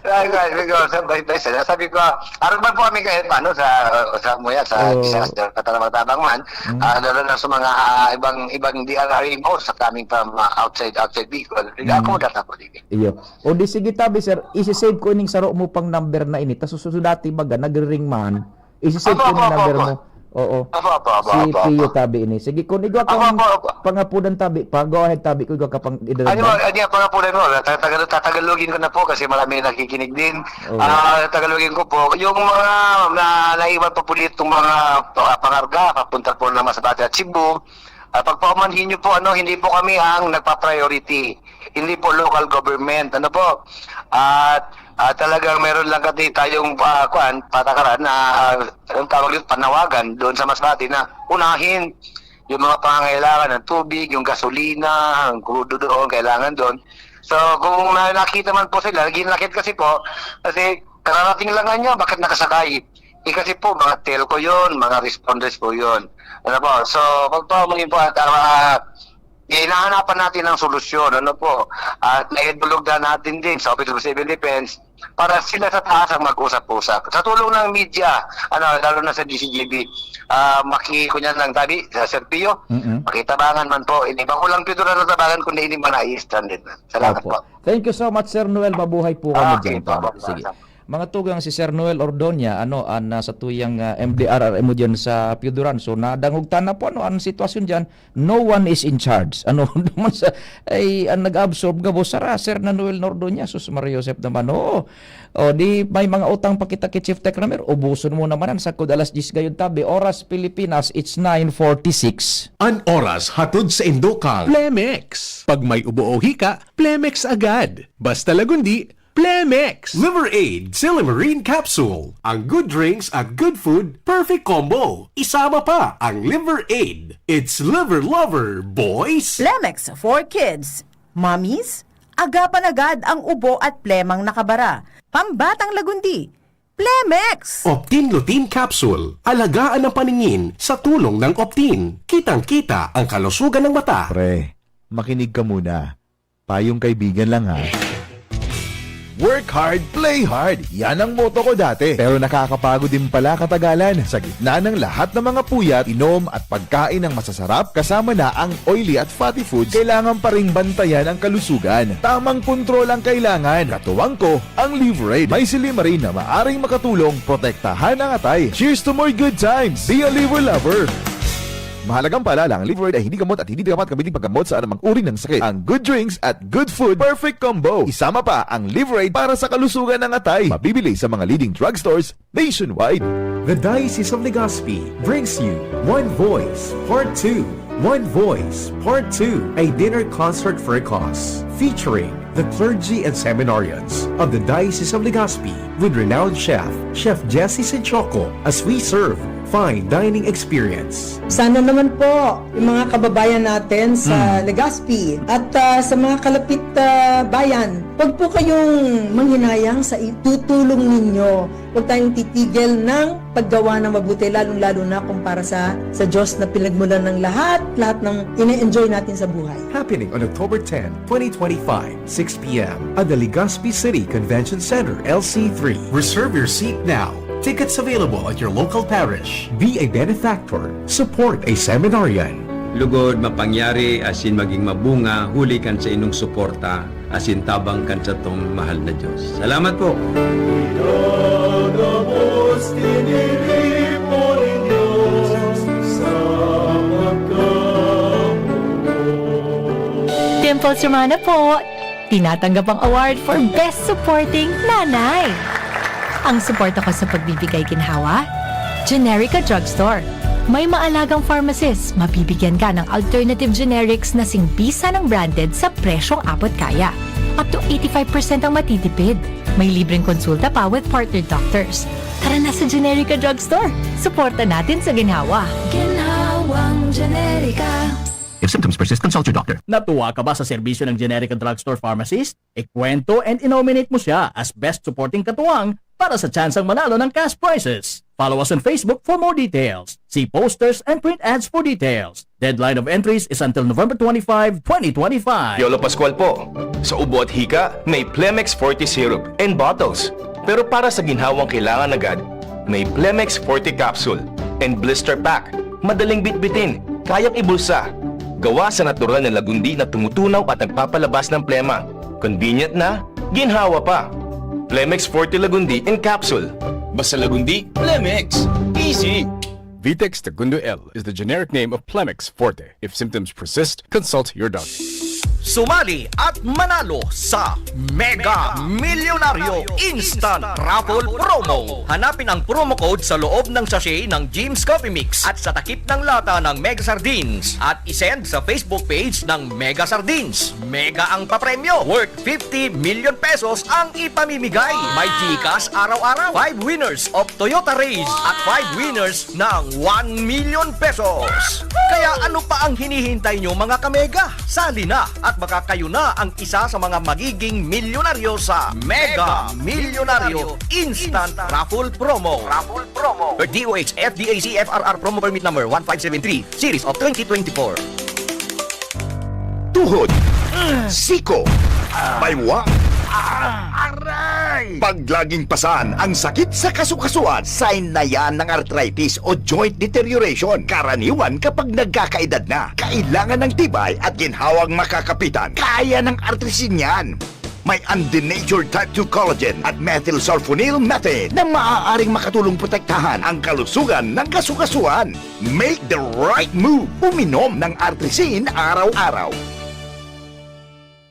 kaya, kaya, sabi ko, sa, sa, sabi ko, "Aram man po kami kahit paano sa, sa, muya, sa Oo. disaster, katabang-tabang man, Mm. ah, lalo na sa mga, ah, ibang, ibang D R R M O sa coming from, ah, outside, outside Bicol, Mm. ako datapod ini." Iyo. O di sige tabi, sir, isi-save ko ining saro mo pang number na ini, tas susunod dati baga, nagre-ring man, isi-save Apo, ko ining apo, apo, number apo. mo. Oo. Apo, apo, apo, Si apo, Pio apo. tabi ini. Sige, kung igwa Apo, kang apo, apo. pangapudan tabi pa, go ahead tabi, kung igwa ka pang idadagdag. Ano, ano yung pangapudan mo? Tatagal-, tatagalogin ko na po kasi marami nakikinig din. Oo. Ah, tagalogin ko po. Yung mga na, naiwan pa po dito, mga pa-, pangarga, papunta po ng Masbate at Cebu. Ah, pagpaumanhin niyo po, ano, hindi po kami ang nagpa-priority. Hindi po local government. Ano po? At, ah, talagang meron lang kasi tayong, ah, kuwan, patakaran na, ah, anong tawag dito, panawagan doon sa Masbate na unahin yung mga pangangailangan ng tubig, yung gasolina, ang krudo doon, kailangan doon. So, kung na-, nakita man po sila, ginakit kasi po, kasi kararating lang nga niya, bakit nakasakay? Eh, kasi po, mga telco yun, mga responders po yun. Ano po? So, pagpaumanhin po at, ah, hinahanapan natin ng solusyon, ano po? At naidulog na natin din sa Office of Civil Defense para sila sa taas ang mag-usap-usap. Sa tulong ng media, ano, lalo na sa D C G B, ah, maki-, kunyan lang tabi, sa Sir Pio, Mm-mm. makitabangan man po. Ini, bako lang Pio Duran natabangan, kundi ini mga nai-stranded na. Salamat Opo. po. Thank you so much, Sir Noel. Mabuhay po kami Okay dyan, po, tabi. opo, Sige. salamat. Mga tugang, si Sir Noel Ordoña, ano, ang nasa tuyang, ah, M D R R M O dyan sa Pio Duran. So, nadangog ta na po, ano, ang sitwasyon dyan. No one is in charge. Ano, naman sa, ay, ang nag-absorb nga boss, sara, Sir na Noel Ordoña, sus, Maria Josep naman, oo. O, di, may mga utang pa kita kay Chief Tech Ramir, ubuson mo naman ang sakod alas diyes gayon tabi. Oras Pilipinas, it's nine forty-six. An oras hatod sa Indokang Plemex. Pag may ubo o hika, Plemex agad. Basta Lagundi, Plemex! Liver Aid, Silimarine Capsule. Ang good drinks at good food, perfect combo. Isama pa ang Liver Aid. It's Liver Lover, boys! Plemex for kids. Mommies, agapan agad ang ubo at plemang nakabara. Pambatang Lagundi, Plemex! Optin Lutein Capsule. Alagaan ang paningin sa tulong ng Optin. Kitang-kita ang kalusugan ng mata. Pre, makinig ka muna. Payong kaibigan lang, ha. Work hard, play hard. Yan ang motto ko dati. Pero nakakapagod din pala katagalan. Sa gitna ng lahat ng mga puyat, inom at pagkain ng masasarap, kasama na ang oily at fatty foods, kailangan pa ring bantayan ang kalusugan. Tamang kontrol ang kailangan. Katuwang ko, ang Liverade. May silymarin na maaring makatulong protektahan ang atay. Cheers to more good times! Be a Liver Lover! Mahalagang paalala, ang Liverade ay hindi gamot at hindi dapat gamitin paggamot sa anumang uri ng sakit. Ang good drinks at good food, perfect combo. Isama pa ang Liverade para sa kalusugan ng atay. Mabibili sa mga leading drugstores nationwide. The Diocese of Legazpi brings you One Voice Part two. One Voice Part two, a dinner concert for a cause, featuring the clergy and seminarians of the Diocese of Legazpi with renowned chef, Chef Jesse Sichoco, as we serve fine dining experience. Sana naman po yung mga kababayan natin sa Legazpi at ah, sa mga kalapit ah, bayan, huwag po kayong manghinayang sa itutulong ninyo. Huwag tayong titigil ng paggawa ng mabuti, lalong-lalo na kung para sa, sa Diyos na pinagmulan ng lahat, lahat ng ine-enjoy natin sa buhay. Happening on October ten, twenty twenty-five, six p.m. at the Legazpi City Convention Center, L C three. Reserve your seat now. Tickets available at your local parish. Be a benefactor. Support a seminarian. Lugod, mapangyari, asin maging mabunga, huli kan sa inong suporta, asin tabang kan satong mahal na Diyos. Salamat po! Pinagabos, tiniripo nin Diyos sa pagkamugot. Dimples Romana po! Tinatanggap ang award for Best Supporting Nanay. Ang suporta ko sa pagbibigay ginhawa, Generica Drugstore. May maalagang pharmacist, mabibigyan ka ng alternative generics na singbisa ng branded sa presyong abot kaya. Up to eighty-five percent ang matitipid. May libreng konsulta pa with partner doctors. Tara na sa Generica Drugstore. Suporta natin sa ginhawa. Ginhawang Generica. If symptoms persist, consult your doctor. Natuwa ka ba sa serbisyo ng Generica Drugstore Pharmacist? Ikwento and i-nominate mo siya as Best Supporting Katuwang para sa tsansang manalo ng cash prizes. Follow us on Facebook for more details. See posters and print ads for details. Deadline of entries is until November twenty-five, twenty twenty-five. Piolo Pascual po. Sa ubo at hika, may Plemex Forte Syrup and Bottles. Pero para sa ginhawang kailangan agad, may Plemex Forte Capsule and Blister Pack. Madaling bitbitin, kayang ibulsa. Gawa sa natural na lagundi na tumutunaw at nagpapalabas ng plema. Convenient na, ginhawa pa. Plemex Forte Lagundi in Capsule. Basta Lagundi, Plemex. Easy! Vitex Segundo L is the generic name of Plemex Forte. If symptoms persist, consult your doctor. Sumali at manalo sa Mega Milyonaryo Instant Raffle Promo. Hanapin ang promo code sa loob ng sachet ng Jim's Coffee Mix at sa takip ng lata ng Mega Sardines at isend sa Facebook page ng Mega Sardines. Mega ang papremyo, worth fifty million pesos ang ipamimigay. May GCash araw-araw, five winners of Toyota Raize at five winners ng one million pesos. Kaya ano pa ang hinihintay nyo, mga kamega? Sali na at baka kayo na ang isa sa mga magiging milyonaryo sa Mega Milyonaryo Instant Raffle Promo. Raffle Promo. Per D O H F D A C F R R Promo Permit Number one five seven three, Series of twenty twenty-four. Tuhod, siko, baywa, aray! Pag laging pasan ang sakit sa kasukasuan, sign na yan ng arthritis o joint deterioration. Karaniwan kapag nagkakaedad na, kailangan ng tibay at ginhawang makakapitan. Kaya ng Artrisin yan. May undenatured type two collagen at methylsulfonyl methane na maaaring makatulong protektahan ang kalusugan ng kasukasuan. Make the right move. Uminom ng Artrisin araw-araw.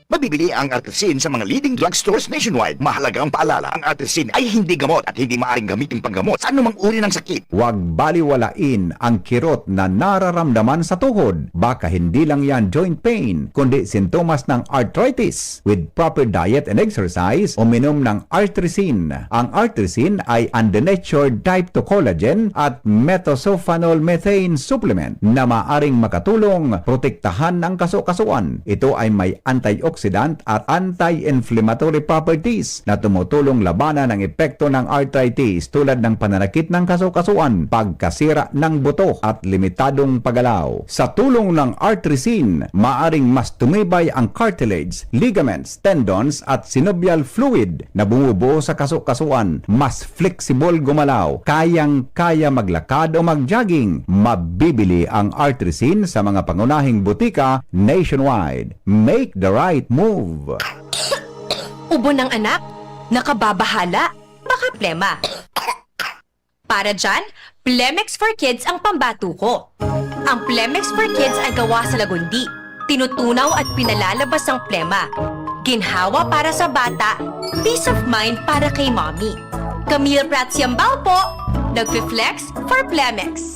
Mabibili ang Artrisin sa mga leading drugstores nationwide. Mahalagang paalala, ang Artrisin ay hindi gamot at hindi maaring gamitin panggamot sa anumang uri ng sakit. Huwag baliwalain ang kirot na nararamdaman sa tuhod. Baka hindi lang yan joint pain, kundi sintomas ng arthritis. With proper diet and exercise, uminom ng Artrisin. Ang Artrisin ay undenatured type two collagen at methylsulfonyl methane supplement na maaring makatulong protektahan ang kasukasuan. Ito ay may antioxidant at anti-inflammatory properties na tumutulong labanan ang epekto ng arthritis tulad ng pananakit ng kasukasuan, pagkasira ng buto at limitadong paggalaw. Sa tulong ng Artrisin, maaring mas tumibay ang cartilage, ligaments, tendons at synovial fluid na bumubuo sa kasukasuan, mas flexible gumalaw, kayang-kaya maglakad o mag-jogging. Mabibili ang Artrisin sa mga pangunahing butika nationwide. Make the right move! Ubo ng anak? Nakababahala? Baka plema. Para dyan, Plemex for Kids ang pambato ko. Ang Plemex for Kids ay gawa sa lagundi. Tinutunaw at pinalalabas ang plema. Ginhawa para sa bata, peace of mind para kay mommy. Camille Prats Yambao po, nagfi-flex for Plemex.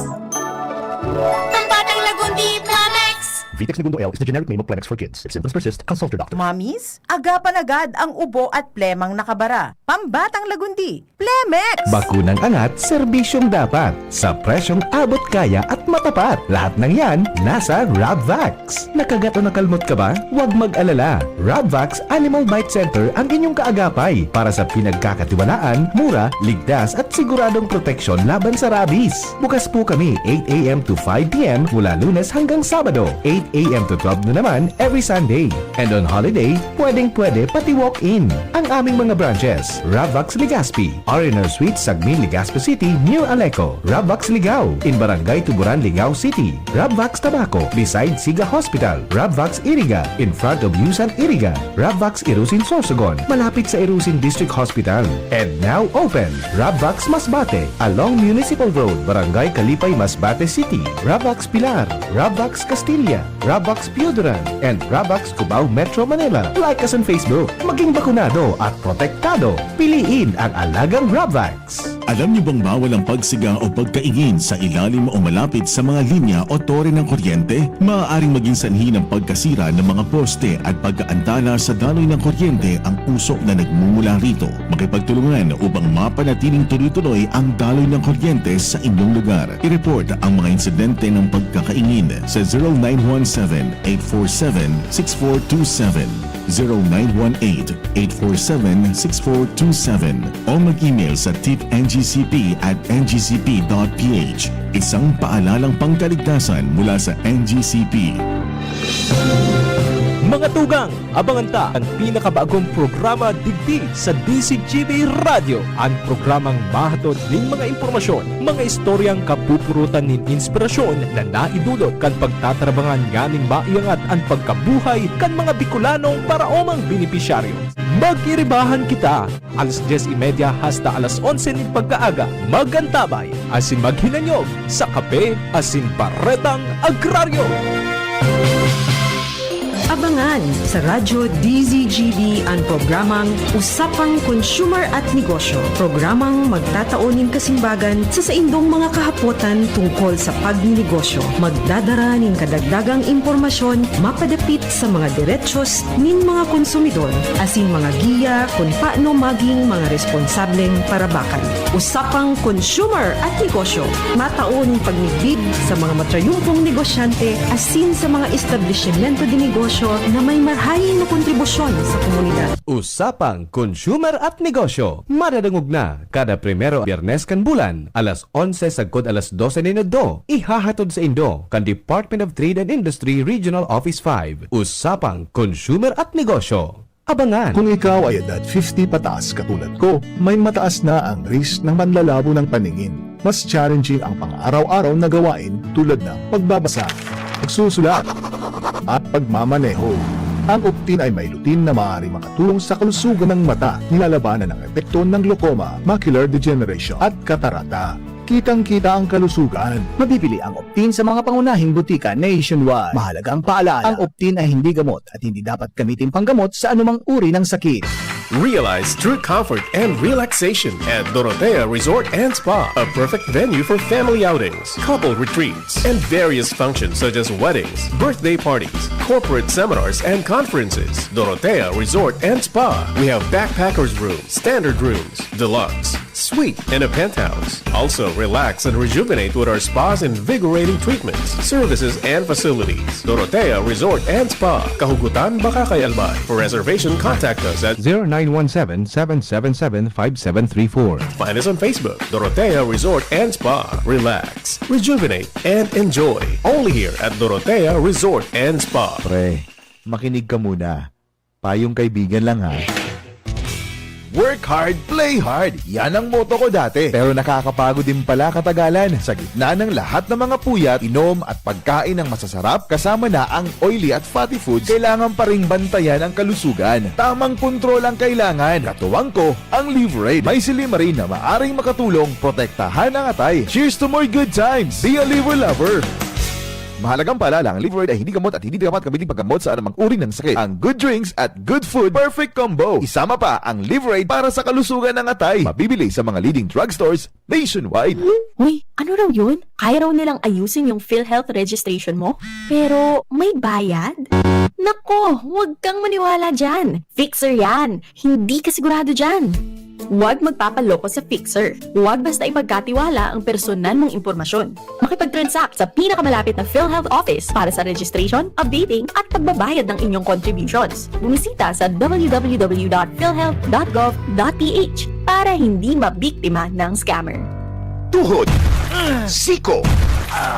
Pambatang lagundi, Plemex! Vitex Negundo L is the generic name of Plemex for kids. If symptoms persist, consult your doctor. Mommies, agapan agad ang ubo at plemang nakabara. Pambatang lagundi, Plemex! Bakunang angat, serbisyong dapat. Sa presyong abot kaya at matapat. Lahat ng yan, nasa Rabvax. Nakagat o nakalmot ka ba? Huwag mag-alala. Rabvax Animal Bite Center ang inyong kaagapay para sa pinagkakatiwalaan, mura, ligtas at siguradong proteksyon laban sa rabies. Bukas po kami eight a m to five p m mula Lunes hanggang Sabado, eight a m to twelve noon naman every Sunday. And on holiday, pwedeng-pwede pati walk-in. Ang aming mga branches, Ravvax Legazpi, R and R Suite, Sagmin, Legazpi City, near Aleco, Ravvax Ligao, in Barangay Tuburan, Ligao City, Ravvax Tabaco, beside Siga Hospital, Ravvax Iriga, in front of Yusan Iriga, Ravvax Irusin Sorsogon, malapit sa Irusin District Hospital. And now open, Ravvax Masbate, along Municipal Road, Barangay Kalipay, Masbate City, Ravvax Pilar, Ravvax Castilla, Ravvax Pioduran, and Ravvax Cubao, Metro Manila. Like us on Facebook. Maging bakunado at protektado. Piliin ang alagang Ravvax. Alam niyo bang bawal ang pagsiga o pagkaingin sa ilalim o malapit sa mga linya o tore ng kuryente? Maaaring maging sanhi ng pagkasira ng mga poste at pagkaantala sa daloy ng kuryente ang usok na nagmumula rito. Makipagtulungan upang mapanatiling tuloy-tuloy ang daloy ng kuryente sa inyong lugar. I-report ang mga insidente ng pagkakaingin sa zero nine one seven, eight four seven, six four two seven, zero nine one eight, eight four seven, six four two seven, o mag-email sa tip N G C P at N G C P dot P H. Isang paalalang pangkaligtasan mula sa N G C P. Mga tugang, abangan ta an pinakabagong programa digdi sa D Z G B Radyo, an programang mahatod nin mga impormasyon, mga istoryang kapupurutan nin inspirasyon na naidulot kan pagtatarabangan nganing maiangat an pagkabuhay kan mga Bicolanong paraomang benepisyaryo. Mag-iribahan kita, alas dyes y media hasta alas onse nin pagkaaga. Mag-antabay asin maghinanyog sa Kape asin Baretang Agraryo. Abangan sa Radyo D Z G B an programang Usapang Consumer at Negosyo, programang magtatao nin kasimbagan sa saindong mga kahapotan tungkol sa pagninegosyo. Magdadara nin kadagdagang impormasyon mapadapit sa mga derechos nin mga konsumidor asin mga giya kun paano maging mga responsableng parabakan. Usapang Consumer at Negosyo, matao nin pagmidbid sa mga matrayumpong negosyante asin sa mga establisimyento de negosyo na may marahay na kontribusyon sa komunidad. Usapang Consumer at Negosyo, madadangog na kada primero Biyernes kan bulan, alas onse sagkod alas dose nin udto. Ihahatod saindo kan Department of Trade and Industry Regional Office five. Usapang Consumer at Negosyo. Abangan! Kung ikaw ay edad fifty pataas katulad ko, may mataas na ang risk ng panlalabo ng paningin. Mas challenging ang pang-araw-araw na gawain tulad ng pagbabasa, pagsusulat, at pagmamaneho. Ang Optin ay may lutein na maaaring makatulong sa kalusugan ng mata, nilalabanan ang epekto ng glaucoma, macular degeneration, at katarata. Kitang-kita ang kalusugan. Mabibili ang Optin sa mga pangunahing butika nationwide. Mahalagang paalala, ang Optin ay hindi gamot at hindi dapat gamitin panggamot sa anumang uri ng sakit. Realize true comfort and relaxation at Dorotea Resort and Spa, a perfect venue for family outings, couple retreats, and various functions such as weddings, birthday parties, corporate seminars, and conferences. Dorotea Resort and Spa. We have backpackers room, standard rooms, deluxe, suite, and a penthouse. Also, relax and rejuvenate with our spa's invigorating treatments, services, and facilities. Dorotea Resort and Spa, Kahugutan, Bacacay, Albay. For reservation, contact us at zero nine one seven, seven seven seven, five seven three four. Find us on Facebook, Dorotea Resort and Spa. Relax, rejuvenate, and enjoy. Only here at Dorotea Resort and Spa. Pre, makinig ka muna. Payong kaibigan lang, ha. Work hard, play hard. Yan ang motto ko dati. Pero nakakapagod din pala katagalan. Sa gitna ng lahat ng mga puyat, inom at pagkain ng masasarap, kasama na ang oily at fatty foods, kailangan pa ring bantayan ang kalusugan. Tamang kontrol ang kailangan. Katuwang ko, ang Liverade. May silymarin na maaring makatulong protektahan ang atay. Cheers to more good times! Be a Liver Lover! Mahalagang paalala, ang Liveride ay hindi gamot at hindi dapat gamitin paggamot sa anumang uri ng sakit. Ang good drinks at good food, perfect combo. Isama pa ang Liveride para sa kalusugan ng atay. Mabibili sa mga leading drugstores nationwide. Uy, ano raw yun? Kaya raw nilang ayusin yung PhilHealth registration mo? Pero may bayad? Nako, huwag kang maniwala dyan. Fixer yan. Hindi ka sigurado dyan. Huwag magpapaloko sa Fixer. Huwag basta ipagkatiwala ang personal mong impormasyon. Makipag-transact sa pinakamalapit na PhilHealth office para sa registration, updating, at pagbabayad ng inyong contributions. Bumisita sa w w w dot philhealth dot gov dot p h para hindi mabiktima ng scammer. Tuhod, siko,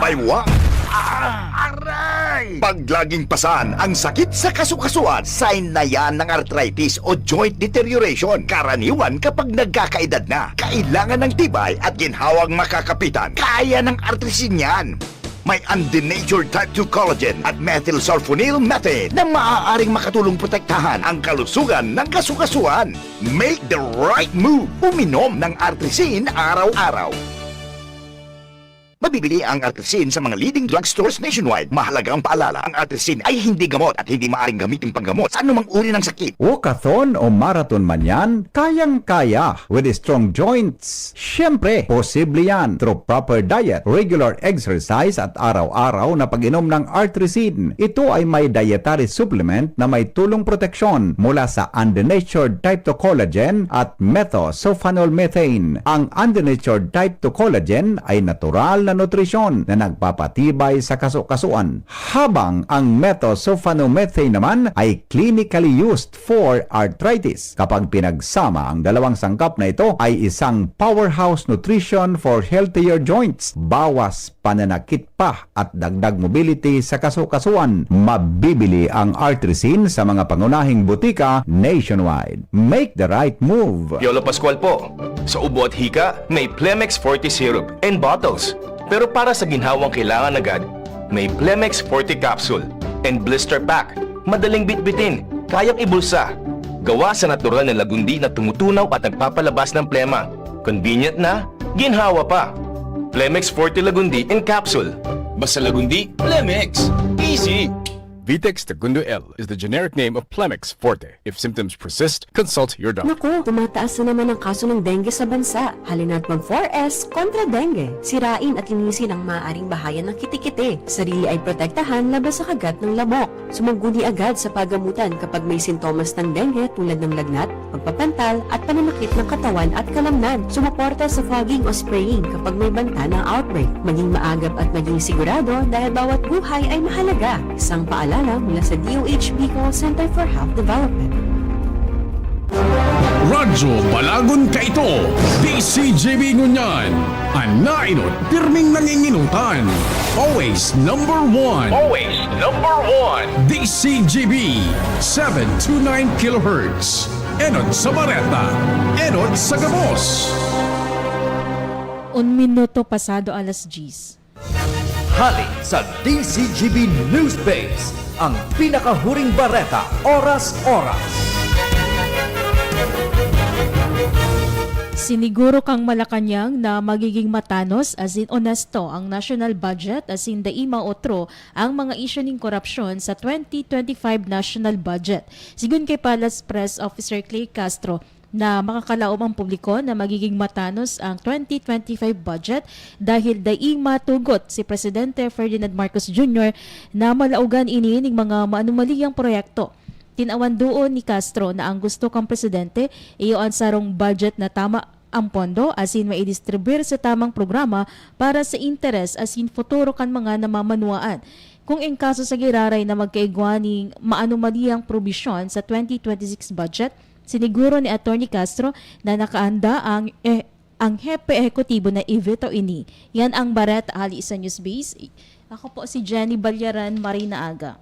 baywa, aray! Pag laging pasan ang sakit sa kasukasuan, sign na yan ng arthritis o joint deterioration. Karaniwan kapag nagkakaedad na, kailangan ng tibay at ginhawang makakapitan. Kaya ng artrisin yan. May undenatured type two collagen at methylsulfonyl methane na maaaring makatulong protektahan ang kalusugan ng kasukasuan. Make the right move! Uminom ng Artrisin araw-araw. Mabibili ang Artrisin sa mga leading drugstores nationwide. Mahalagang paalala, ang Artrisin ay hindi gamot at hindi maaaring gamitin panggamot sa anumang uri ng sakit. Walkathon o marathon man yan, kayang-kaya with strong joints. Siyempre, posible yan through proper diet, regular exercise at araw-araw na pag-inom ng Artrisin. Ito ay may dietary supplement na may tulong proteksyon mula sa undenatured type two collagen at methylsulfonyl methane. Ang undenatured type two collagen ay natural na nutrisyon na nagpapatibay sa kasukasuan, habang ang methylsulfonyl methane naman ay clinically used for arthritis. Kapag pinagsama, ang dalawang sangkap na ito ay isang powerhouse nutrition for healthier joints. Bawas pananakit pa at dagdag mobility sa kasukasuan. Mabibili ang Artrisin sa mga pangunahing butika nationwide. Make the right move! Piolo Pascual po. Sa ubo at hika, may Plemex Forte Syrup and bottles. Pero para sa ginhawang kailangan agad, may Plemex Forte Capsule and Blister Pack. Madaling bitbitin, kayang ibulsa. Gawa sa natural na lagundi na tumutunaw at nagpapalabas ng plema. Convenient na, ginhawa pa. Plemex Forte Lagundi in Capsule. Basta Lagundi, Plemex. Easy! Vitex Tagundo L is the generic name of Plemex Forte. If symptoms persist, consult your doctor. Naku, tumataas na naman ang kaso ng dengue sa bansa. Halina't mag four S kontra dengue. Sirain at linisin ang maaaring bahayan ng kitikiti. Sarili ay protektahan laban sa kagat ng lamok. Sumangguni agad sa pagamutan kapag may sintomas ng dengue tulad ng lagnat, pagpapantal, at pananakit ng katawan at kalamnan. Sumuporta sa fogging o spraying kapag may banta ng outbreak. Maging maagap at maging sigurado dahil bawat buhay ay mahalaga. Isang paalala mula sa D O H Bicol Center for Health Development. Radyo Balagon Kaito, D C G B Ngunyan, an nainot pirming nanginginutan. Always number one. Always number one. D C G B, seven two nine kilohertz. Enot sa bareta, enot sa gabos. Un minuto pasado alas diyes. Hali sa D C G B Newsbase, ang pinakahuring bareta, oras-oras. Siniguro kang Malacañang na magiging matanos asin onesto ang national budget asin dai maotro ang mga isyu ning korapsyon sa twenty twenty-five national budget. Sigun kay Palace Press Officer Clay Castro, na makakalaom ang publiko na magiging matanos ang twenty twenty-five budget dahil daing matugot si Presidente Ferdinand Marcos Junior na malaogan ini ning mga maanumaliyang proyekto. Tinawan duon ni Castro na ang gusto kan presidente iyo an sarong budget na tama ang pondo asin maidistribuir sa tamang programa para sa interes asin futuro kan mga namamanwaan. Kung in kaso sa giraray na magkaigwa ning maanumaliyang probisyon sa twenty twenty-six budget, siniguro ni Attorney Castro na nakaanda ang eh, ang hepe ehekutibo na i-veto ini. Yan ang bareta hali sa Newsbase. Ako po si Jenny Balyaran, Marina Aga.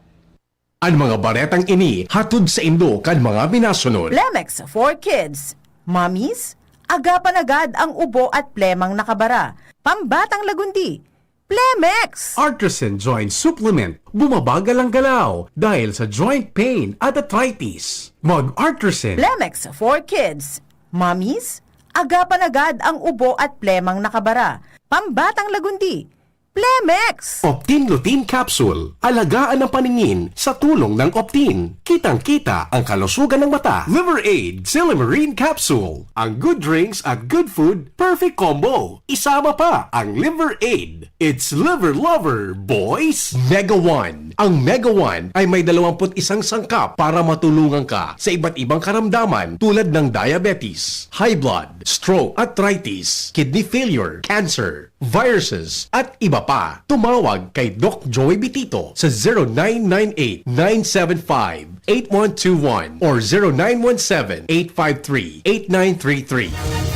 An mga baretang ini hatod saindo kan mga minasunod. Plemex for Kids. Mommies, agapan agad ang ubo at plemang nakabara. Pambatang lagundi, Plemex! Artisan Joint Supplement, bumabagal ang galaw dahil sa joint pain at arthritis. Mag-Artisan. Plemex for Kids. Mommies, agapan agad ang ubo at plemang nakabara. Pambatang lagundi, Plemex! Optin Lutein Capsule. Alagaan ang paningin sa tulong ng Optin. Kitang-kita ang kalusugan ng mata. Liver Aid Silymarin Capsule. Ang good drinks at good food, perfect combo. Isama pa ang Liver Aid. It's Liver Lover, boys! Mega One. Ang Mega One ay may dalawampu't isang sangkap para matulungan ka sa iba't ibang karamdaman tulad ng diabetes, high blood, stroke, arthritis, kidney failure, cancer, viruses, at iba pa. Tumawag kay Doc Joey Bitito sa zero nine nine eight, nine seven five, eight one two one or zero nine one seven, eight five three, eight nine three three.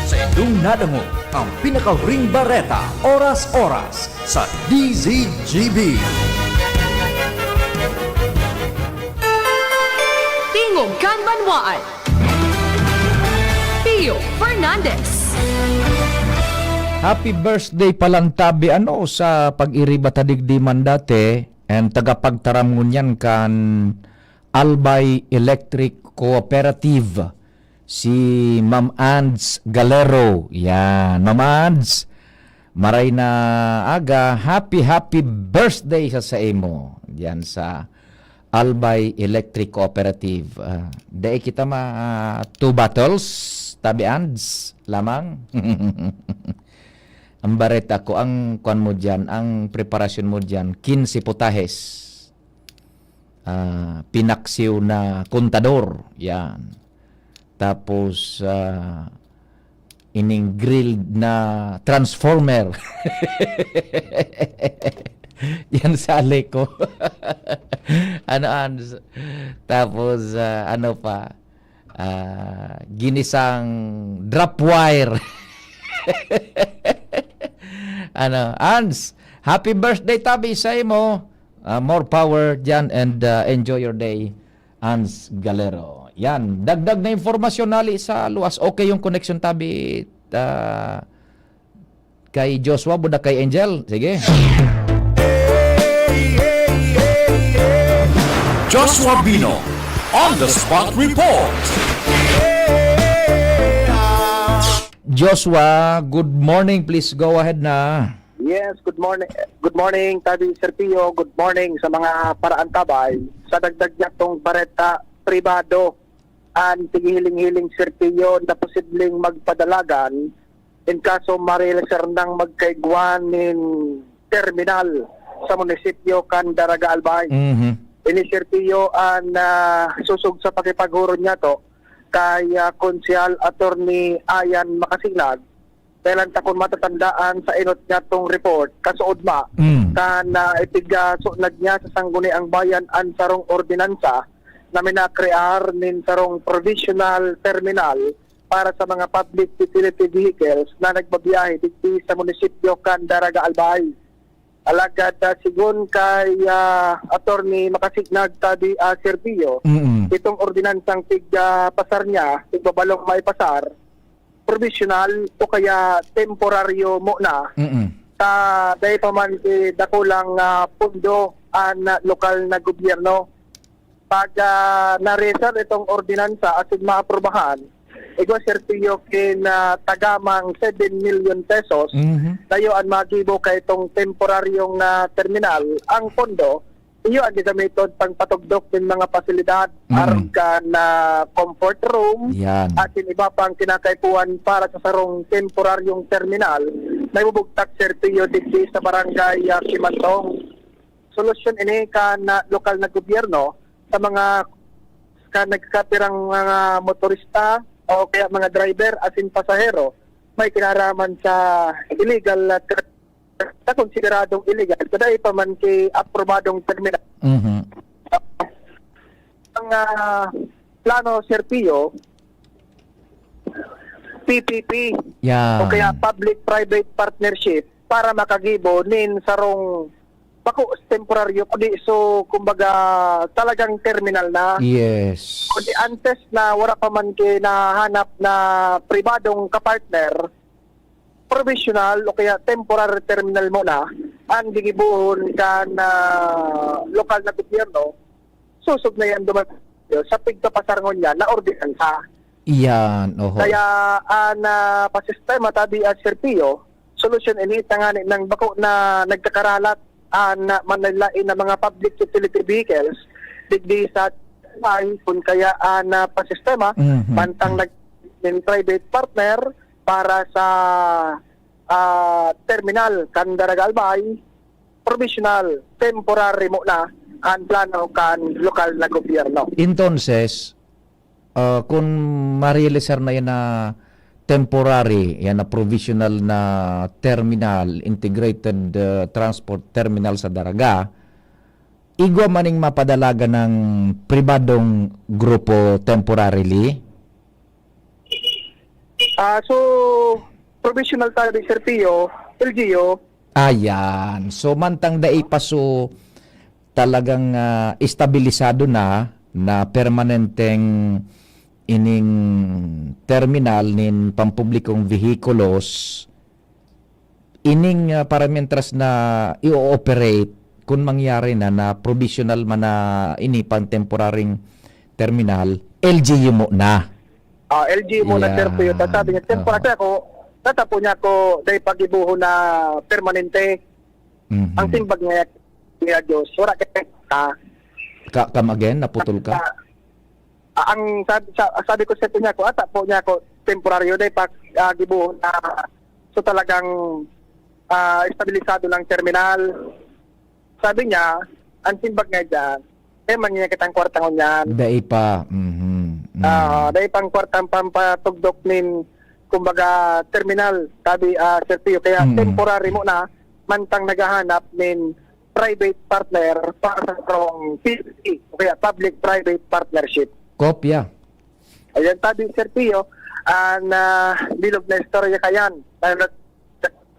Sa indong nadangog ang pinakahuring bareta, oras-oras sa D Z G B. Tingog kan Banwaan. Pio Fernandez. Happy birthday palan tabi, ano, sa pag-iriba ta digdi man dati, and tagapagtaram ngunyan kan Albay Electric Cooperative, si Ma'am Ands Galero. Yan, Ma'am Ands, maray na aga, happy, happy birthday sa saimo. Diyan sa Albay Electric Cooperative. Ah, dai kita ma, ah, two bottles, tabi Ands, lamang. Ang bareta ko, ang kwan mo diyan, ang preparasyon mo diyan, quince putahes. Ah, pinaksiw na kontador, yan. Tapos, ah, ining grilled na transformer. Yan sa Aleco. Ano, ano, tapos, ah, ano pa? Ah, ginisang drop wire. Ano, Ans, happy birthday tabi sa imo. Ah, more power diyan and, ah, enjoy your day. Ans Galero. Yan, dagdag na impormasyon nali sa luwas. Okay yung connection tabi, ah, kay Joshua, buda kay Angel. Sige. Joshua Bino, on the spot report. Joshua, good morning. Please go ahead na. Yes, good morning. Good morning, Tabi Serpio. Good morning sa mga paraantabay. Sa dagdag niya tong bareta pribado, an tighiling-hiling Serpio na posibleng magpadalagan in kaso ma-realize nang magkaigwa nin terminal sa munisipyo kan Daraga Albay. Mhm. Ini Serpio an, ah, susog sa pakipaghuron niya to kay, ah, Konsehal Attorney Ayan Makasinag. Kailan ta kun matatandaan sa inot niya tong report, kasuod ma, Mm. kan, ah, ipigsunag niya sa Sangguniang Bayan an sarong ordinansa na minakrear nin sarong provisional terminal para sa mga public utility vehicles na nagbabiyahe digdi sa munisipyo kan Daraga Albay. Alagad, ah, sigon kay, ah, Attorney Makasignag Tabi, ah, Sergio, Mm-mm. itong ordinansang pig, ah, pasar niya, pigbabalong maipasar, provisional o kaya temporaryo muna, Mm-mm. ta dai pa man ki dakulang, ah, pondo an, ah, lokal na gobyerno. Pag, ah, na-refer itong ordinansa asin maaprubahan, igwa Sergio kin, ah, tagamang seven million pesos, Mhm. na iyo an magibo kaitong temporaryong, ah, terminal. Ang pondo, iyo an gagamiton pangpatugdok nin mga pasilidad, Mm. arog kan, ah, comfort room, Yan. asin iba pang kinakaipuhan para sa sarong temporaryong terminal na ibubugtak, Sergio, digdi sa barangay, ah, Kimantong. Solusyon ini kan, ah, lokal na gobyerno sa mga kan nagkapirang mga motorista o kaya mga driver asin pasahero may kinaraman sa illegal na tra-, sa konsideradong illegal, kadai pa man ki aprobadong terminal. Mhm. Ang, ah, plano, Sir Pio, P P P Yan. o kaya public-private partnership para makagibo nin sarong bako temporaryo, kundi so, kumbaga, talagang terminal na. Yes. Kundi antes na wala pa man kinahanap na pribadong kapartner, provisional o kaya temporary terminal muna ang gigibohon kan, ah, lokal na gobyerno, susog na yan duman sa pigkapasar ngunyan na ordinansa. Iyan, oho. Kaya, ah, na pasistema tabi at Sir Pio, solusyon ini tanganing bako na nagkakaralat an, ah, manlaen na mga public utility vehicles digdi sa Albay, kun kaya an, ah, pasistema Mhm. mantang nag-, nin private partner para sa, ah, terminal kan Daraga Albay, provisional, temporary muna an plano kan lokal na gobyerno. Entonces, ah, kun marealisar na yan na temporary, yan na provisional na terminal, integrated, ah, transport terminal sa Daraga, igwa maning mapadalagan ng pribadong grupo temporarily? Ah, so, provisional tabi, Sir Pio, L G U. Ayan. So, mantang dai pa so talagang, ah, estabilisado na, na permanenteng ining terminal nin pampublikong vehikulos, ining, ah, para mientras na i-ooperate, kun mangyari na, na provisional man na ini pang temporaryong terminal, L G U muna. Ah, L G U muna, Sir Pio. Ta-, sabi niya, Yan. temporary Oo. ako, tatapo niya ako, dahil pag-ibuho na permanente. Mhm. Ang simbag niya, niya Diyos, wala ka, ah, Ka-, come again? Naputol ka? ah, ang sabi, sa-, sabi ko sa niya ko, ata po niya ako, temporaryo, dahil pag, ah, gibuho na, so talagang, ah, estabilisado ng terminal. Sabi niya, ang simbag nga dyan, "Eh, mangyayang kitang kwarta ngunyan." Dai pa. Mhm. Mm. Ah, dai pang kwartang pampatugdok nin, kumbaga, terminal, sabi, ah, Sir Pio. Kaya Mm. temporary muna, mantang naghahanap nin private partner para sa sarong P P P o kaya public-private partnership. Kopya. Ayan, sabi, Sir Pio, ah, na bilog na istorya kayan. Lalo na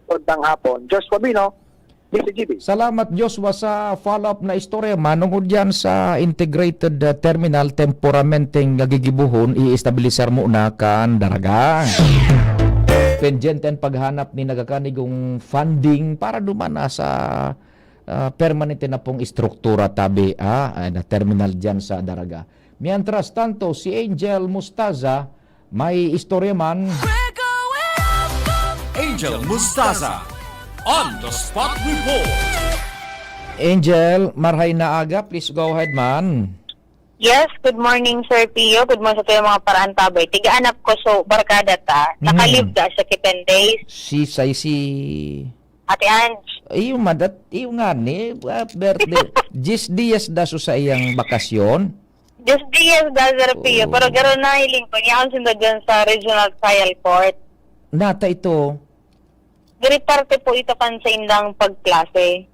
sa hapon. Joshua Bino, D C G B. Salamat, Joshua, sa follow-up na istorya. Manungod yan sa integrated, uh, terminal, temporamenteng gigibuhon, i-establisar muna kan Daraga. Pendyente an paghanap ni nagakanigong funding para duman na sa, uh, permanente na pong istruktura, tabi, ah, ay, na terminal dyan sa Daraga. Mientras tanto, si Angel Mustaza may istorya man. Angel Mustaza, on the spot report. Angel, marhay na aga. Please go ahead, man. Yes, good morning, Sir Pio. Good morning sa tuyang mga paraantabay. Tiga-anap ko, so, barkada ta. Mhm. Naka-leave da siya ki ten days. Si, say, si Ate Ange. Iyo, madat-, iyo nga ni, ah, birthday. Diyes dias da so sa iyang bakasyon. Diyes dias da, Sir Pio, Oo. pero garo na hiling ko, niyaon sinda dyan sa Regional Trial Court. Nata ito? Diri parte po ito kan sa indang pagklase.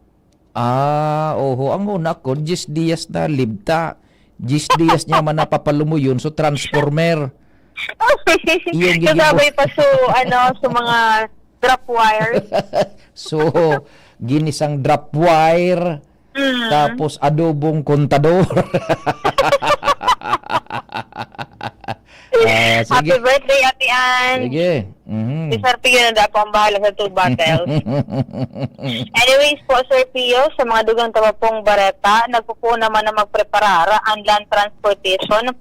Ah, oho. Ang una ko, diyes dias na libta. Diyes dias niya man napapalumuyon, so transformer. Yung gigibo- Kasabay pa so, ano, so mga drop wires. So, ginisang drop wire, Mm. tapos adobong kontador. Ah, sige. Happy birthday, Ate Ann. Sige. Mhm. Si Sir Pio na dapat ang bahala sa two bottles. Anyways po, Sir Pio, sa mga dugang taba pong bareta, nagpupuon naman na magpreparar ang Land Transportation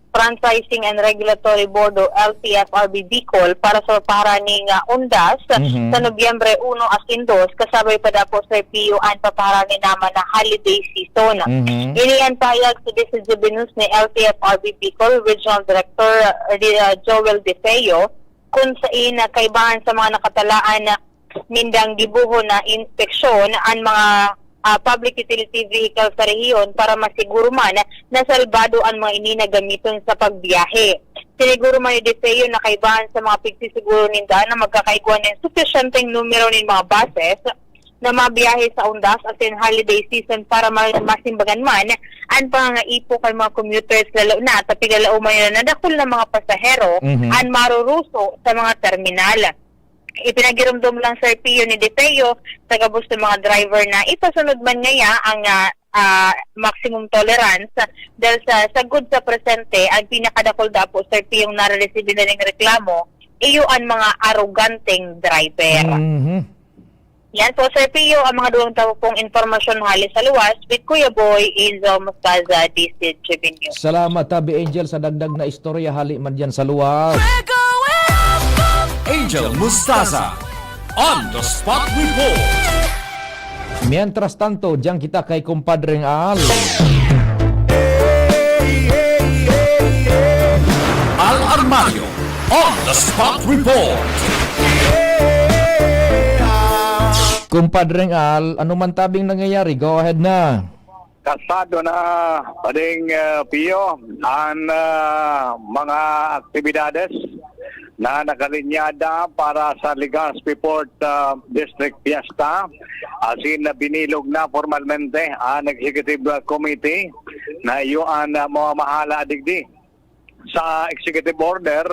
Franchising and Regulatory Board o L T F R B Bicol para sa paharani nga undas Mhm. sa Nobyembre uno asin dos, kasabay pa daw po, Sir Pio, ang papaharani naman na holiday season. Mhm. Ini ang pahayag sa D C G B News ni L T F R B Bicol Regional Director, uh, Joel De Feo, kun sain na kaibahan sa mga nakatalaan na nindang gibohon na inspeksyon ang mga, ah, public utility vehicle sa rehiyon para masiguro man na salbado ang mga ini na gamiton sa pagbiyahe. Siniguro man ni De Feo na kaibahan sa mga pigsisiguro ninda na magkakaigwa nin supisyenteng numero nin mga buses na mabiyahe sa undas asin holiday season para ma-, masimbagan man ang pangangaipo kan mga commuters, lalo na ta pigalaoman nila na dakul na mga pasahero Mhm. an maruruso sa mga terminal. Ipinagiromdom lang, Sir Pio, ni De Feo sa gabos na mga driver na ipasunod man ngaya ang, ah, ah, maximum tolerance dahil sa sagkod sa presente, ang pinakadakul daw po, Sir Pio, yung nareresibir na ning reklamo, iyo ang mga aroganteng driver. Mhm. Yan po, Sir Pio, ang mga duwang tawo pong impormasyon hali sa luwas with Kuya Boy Enzo Mostaza, D C G B News. Salamat, Tabi Angel, sa dagdag na istorya hali man dyan sa luwas. Angel Mostaza, On the Spot Report. Mientras tanto, diyan kita kay Kumpadreng Al. Al Armario, On the Spot Report. Kumpadreng Al, ano man tabing nangyayari? Go ahead na. Kasado na, Pading, ah, Pio, ang, ah, mga aktibidades na nakalinyada para sa Legazpi Port, ah, District Fiesta. Asin na binilog na pormalmente ang Executive, ah, Committee na iyo ang, ah, mamamahala digdi. Sa executive order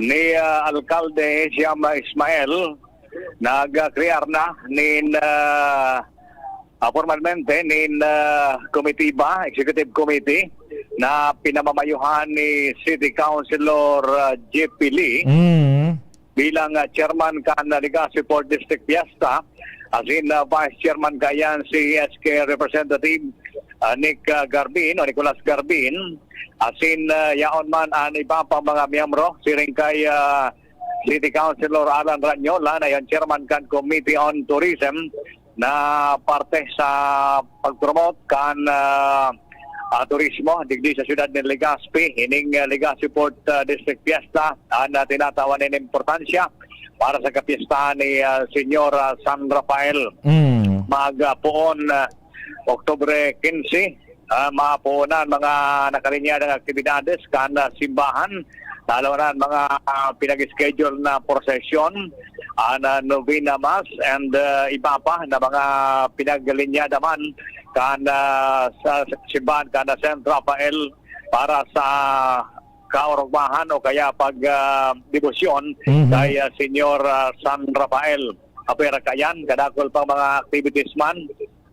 ni, ah, Alkalde Siam Ismael, nag-crear na nin, ah, ah, pormalmente nin, ah, komitiba, executive committee, na pinamamayuhan ni City Councilor, ah, J P Lee Mm. bilang, ah, chairman kan Legazpi Port District Fiesta, asin, ah, vice chairman kayan si S K Representative, ah, Nick, ah, Garbin o Nicolas Garbin, asin, ah, yaon man an iba pang mga miyembro, siring kay, ah, City Councilor Alan Ranyola na yan chairman kan Committee on Tourism na parte sa pag-promote kan, ah, ah, turismo digdi sa siyudad ni Legazpi. Ining, ah, Legazpi Port, ah, District Fiesta, an, ah, tinatawan nin importansya para sa kapistahan ni, ah, Señor, ah, San Rafael. Mm. Mag, ah, poon, ah, Oktubre quince, ah, mapoon na an mga nakalinyadang aktibidades kan, ah, simbahan, lalo na an mga, ah, pinag-schedule na prosesyon, an, ah, novena mass, and, ah, iba pa na mga pinaglinyada man kan, ah, sa simbahan kan, ah, Saint Rafael para sa kaormahan o kaya pag, ah, debosyon Mhm. kay, ah, Señor, ah, San Rafael. Apwera kayan, kadakul pang mga activities man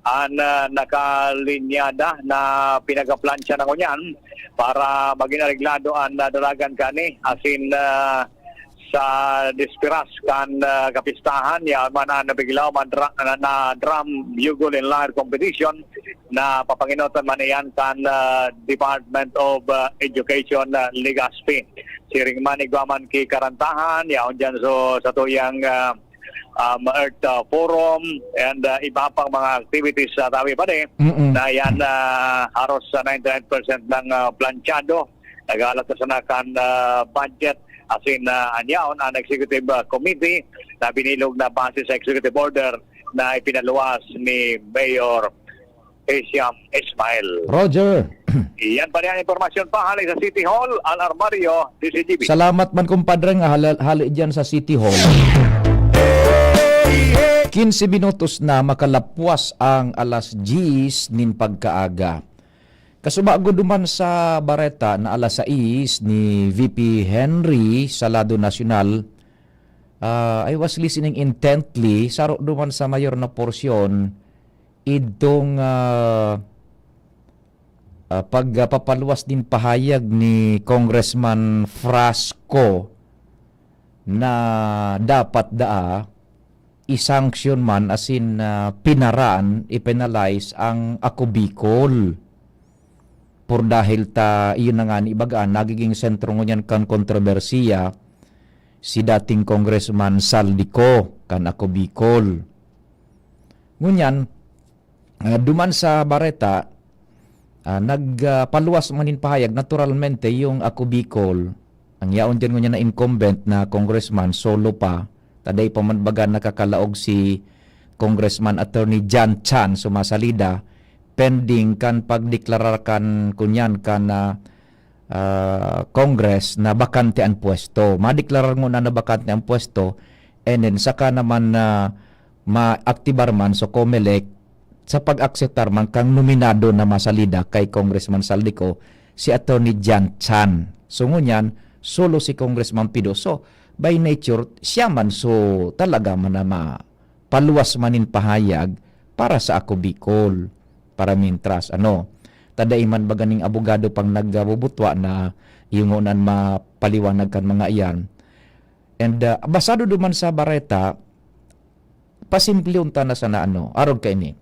an, ah, nakalinyada na pinagaplansya na ngunyan para magin areglado an, ah, daragan kani asin, ah, sa desperas kan, ah, kapistahan, yaon man an nabiglaw man dra-, na, na drum bugle and lyre competition na papangenotan man iyan kan, ah, Department of, ah, Education, ah, Legazpi. Siring man igwa man ki karantahan, yaon diyan so sa tuyang, ah, um, Earth, uh, Forum, and, uh, iba pang mga activities sa tabi pa di, Mm-mm. na yan, uh, haros sa ninety-nine percent ng, uh, planchado. Nag-aalat na sana kan, uh, budget. As in, uh, an yaon, an executive, uh, committee na binilog na base sa executive order na ipinaluwas ni Mayor Hisham Ismail. Roger. Iyan pa rin ang impormasyon pa hali sa City Hall, Al Armario, D C G B. Salamat man, kumpadre, nga hala-, hali dyan sa City Hall. Quince minutos na makalapwas ang alas diyes nin pagkaaga. Kasubago duman sa bareta na alas sais ni V P Henry sa lado nasyonal, ah, I was listening intently, saro duman sa mayor na porsyon, idtong, ah, ah, pag, ah, papaluwas nin pahayag ni Congressman Frasco na dapat daa i-sanction man, asin, ah, pinaraan, i-penalize ang Ako Bicol. Por dahil ta, iyon na nga ni baga, nagiging sentro ngunyan kan kontrobersiya si dating Congressman Saldico kan Ako Bicol. Ngunyan, ah, duman sa bareta, ah, nag, ah, paluwas man nin pahayag, naturalmente, yung Ako Bicol, ang yaon diyan ngunyan na incumbent na congressman, solo pa, ta dai pa man baga nakakalaog si Congressman Attorney John Chan sumasalida, pending kan pagdeklarar kan, kunyan, kan, ah, ah, Congress na bakante an pwesto. Madeklarar ngona na bakante an pwesto, and then saka naman na maaktibar man sa Comelec sa pag-akseptar man kan nominado na masalida kay Congressman Saldico, si Attorney John Chan. So, ngunyan, solo si Congressman Pido. So, by nature, siya man so talaga man na ma-, paluwas man nin pahayag para sa Ako Bicol. Para mintras, ano, ta dai man baga ning abogado pang nagbubutwa na yung unan mapaliwanag kan mga iyan. And, ah, basado duman sa bareta, pasimplihon ta na sana, ano, arog kaini.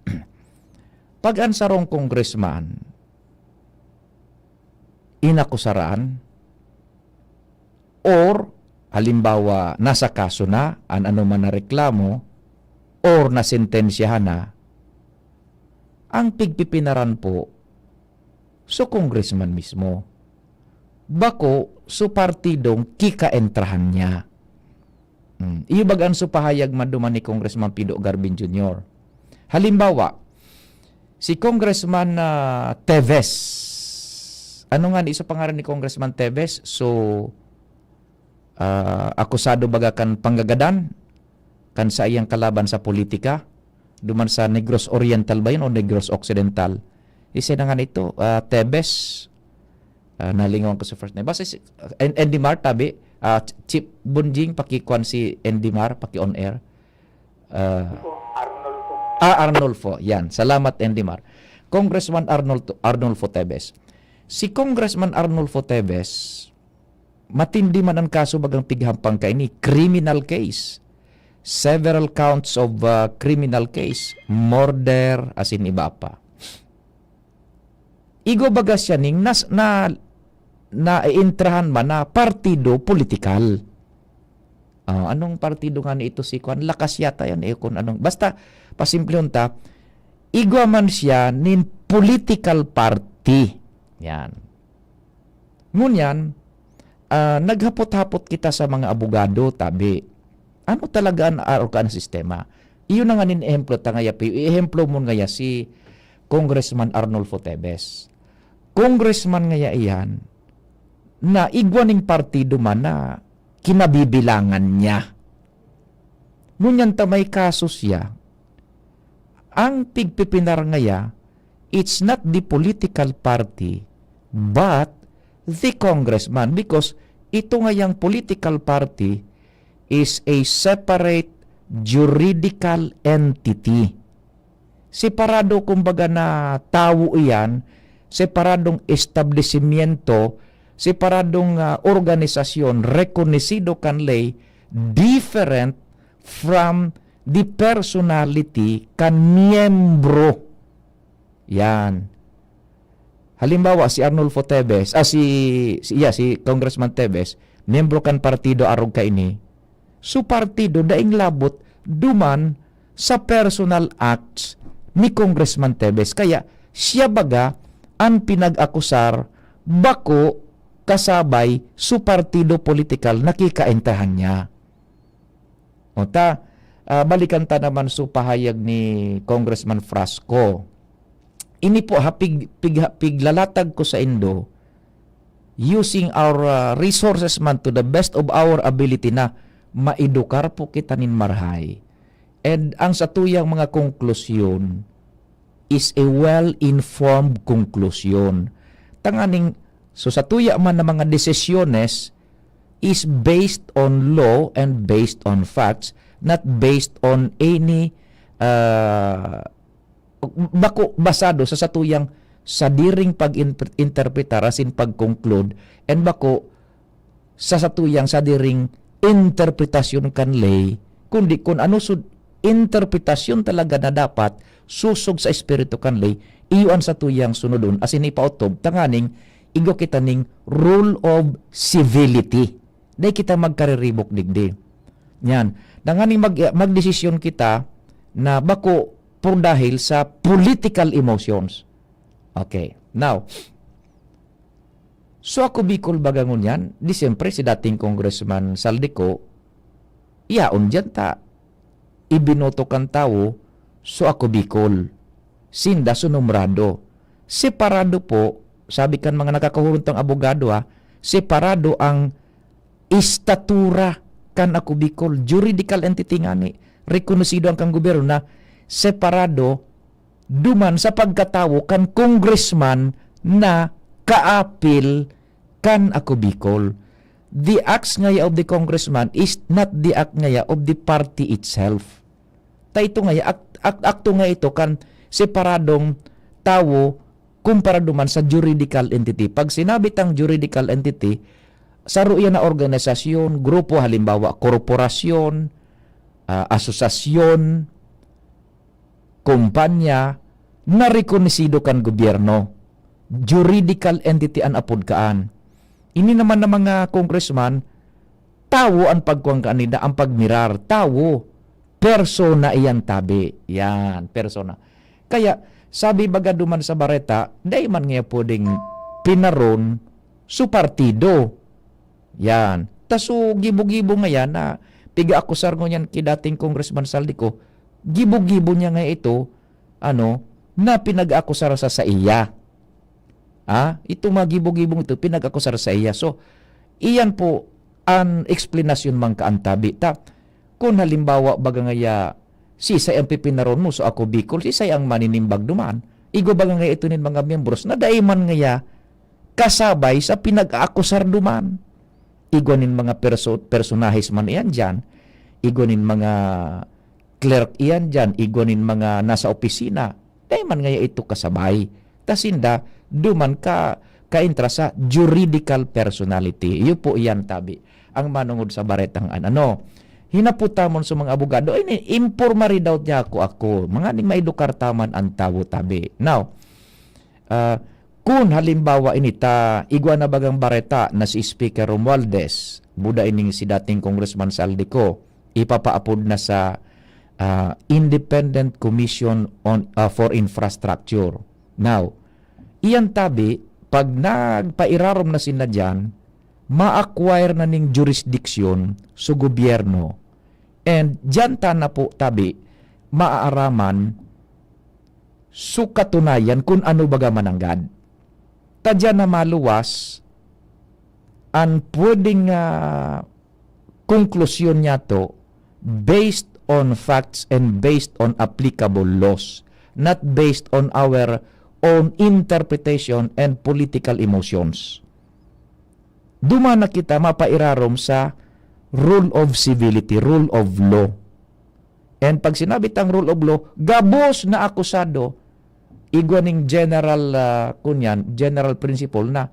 Pag an sarong congressman inakusaran or halimbawa, nasa kaso na an anoman na reklamo or nasentensyahan na, ang pigpipinaran po, so congressman mismo. Bako, so partidong kikaentrahan niya. Hmm. Iyo baga an so pahayag maduman ni Congressman Pido Garbin Junior. Halimbawa, si Congressman, ah, Teves. Ano nga ni isa pangaran ni Congressman Teves? So, ah, akusado baga kan panggagadan kan saiyang kalaban sa politika, duman sa Negros Oriental ba yun o Negros Occidental? Isa na nga nito, ah, Teves. Ah, nalingawan ko sa first name. Basta si N-, Endimar, tabi. Ah, Ch-, Chief Bonjing, pakikuan si Endimar, paki-on air. Ah, Arnulfo. Ah, Arnulfo. Yan. Salamat, Endimar. Congressman Arnulfo, Arnulfo Teves. Si Congressman Arnulfo Teves, matindi man an kaso bagang pighampang kaini, criminal case. Several counts of, ah, criminal case, murder, asin iba pa. Igwa baga siya ning nas-, na, naeentrahan man na partido politikal. Ah, anong partido nga ni ito si kuan? Lakas yata yan eh, kung anong, basta pasimplihon ta, igwa man siya nin political party. Yan. Ngunyan, ah, naghapot-hapot kita sa mga abogado, tabi. Ano talaga an arokan na sistema? Iyo na nga nin ehemplo ta ngaya, Pio. Ehemplo mo ngaya si Congressman Arnulfo Teves. Congressman ngaya iyan na igwa ning partido man na kinabibilangan niya. Ngunyan ta may kaso siya, ang pigpipinar ngaya, it's not the political party, but the congressman, because ito ngayang political party is a separate juridical entity. Separado, kumbaga, na tawo iyan, separadong establishmento, separadong, ah, organisasyon, rekonesido kan ley, different from the personality kan miyembro. Yan. Halimbawa, si Arnulfo Teves, ah, si, si, yeah, si Congressman Teves, miyembro kan partido arog kaini. So, partido daing labot duman sa personal acts ni Congressman Teves. Kaya, siya baga an pinag-akusar, bako kasabay su partido politikal na kikaentahan niya. O ta, ah, balikan ta naman su pahayag ni Congressman Frasco. Ini po, ha, pig-, pig-, piglalatag ko saindo, using our, ah, resources man to the best of our ability na maedukar po kita nin marahay. And ang satuyang mga konklusyon is a well-informed konklusyon. Tanganing, so satuya man na mga desisyones is based on law and based on facts, not based on any, ah, bako basado sa satuyang sadiring pag-interpretar asin pag-conclude, and bako sa satuyang sadiring interpretasyon kan ley, kundi kun ano su interpretasyon talaga na dapat sosog sa espiritu kan ley, iyo an satuyang sunodon asin ipaotob tanganing igwa kita ning rule of civility. Dai kita magkariribok digdi. Yan. Tanganing mag-, magdesisyon kita na bako por dahil sa political emotions. Okay. Now, so ako Bicol baga ngunyan, di siyempre si dating Congressman Saldico, yaon diyan ta. Ibinoto kan tawo, so ako Bicol. Sinda so nombrado. Separado po, sabi kan mga nakakahurong tang abogado, ha, separado ang estatura kan ako Bicol. Juridical entity ngani. Rekonosido ang kan gobyerno na separado duman sa pagkatawo kan congressman na kaapil kan ako Bicol. The acts ngaya of the congressman is not the act ngaya of the party itself. Ta ito ngaya, ak-, ak-, akto nga ito kan separadong tawo kumpara duman sa juridical entity. Pag sinabi tang juridical entity, saro iyan na organisasyon, grupo, halimbawa, korporasyon, ah, asosasyon, kumpanya na rekonosido kan gobyerno. Juridical entity an apod kaan. Ini naman na mga congressman, tawo ang pagkuan kaninda, ang pagmirar, tawo. Persona iyan tabi. Yan, persona. Kaya, sabi baga duman sa bareta, dai man ngaya pwedeng pinaron su partido. Yan. Ta su gibo-gibo ngayan na piga-akusar ngunyan ki dating Congressman Zaldy Co, gibo-gibo niya nga ito, ano, na pinag-akusar sa saiya. Ah, itong mga gibo-gibong ito, pinag-akusar saiya. So, iyan po an eksplanasyon man kaan tabi. Ta, kun halimbawa, baga ngaya, sisay ang pipinaron mo, so ako Bicol, sisay ang maninimbag duman? Igwa baga ngaya ito nin mga miyembros na dai man ngaya kasabay sa pinag-aakusar duman. Igwa nin mga perso-, personahes man iyan diyan, igwa nin mga clerk iyan diyan, igwa nin mga nasa opisina, dai man ngaya ito kasabay. Ta sinda, duman ka, kaentra sa juridical personality. Iyo po iyan, tabi. Ang manungod sa baretang an ano. Hinapotamon sa mga abogado, ay, ni, imporma ri daw niya ako, ako. Mga ning maedukar taman ang tawo, tabi. Now, ah, kun halimbawa ini ta, igwa na bagang bareta na si Speaker Romualdez, buda ining si dating Congressman Zaldy Co, ipapaapod na sa, ah, Independent Commission on, ah, for Infrastructure. Now, iyan tabi, pag nagpairarom na sinda diyan, ma-acquire na ning jurisdiction sa gobyerno. And diyan ta na po tabi, maaaraman sa katunayan kun ano baga mananggad. Ta diyan na maluwas an pwedeng, ah, konklusyon niyato based on facts and based on applicable laws, not based on our own interpretation and political emotions. Duman na kita mapairarom sa rule of civility, rule of law. And pag sinabi tang rule of law, gabos na akusado, igwa ning general, ah, kunyan, general principle na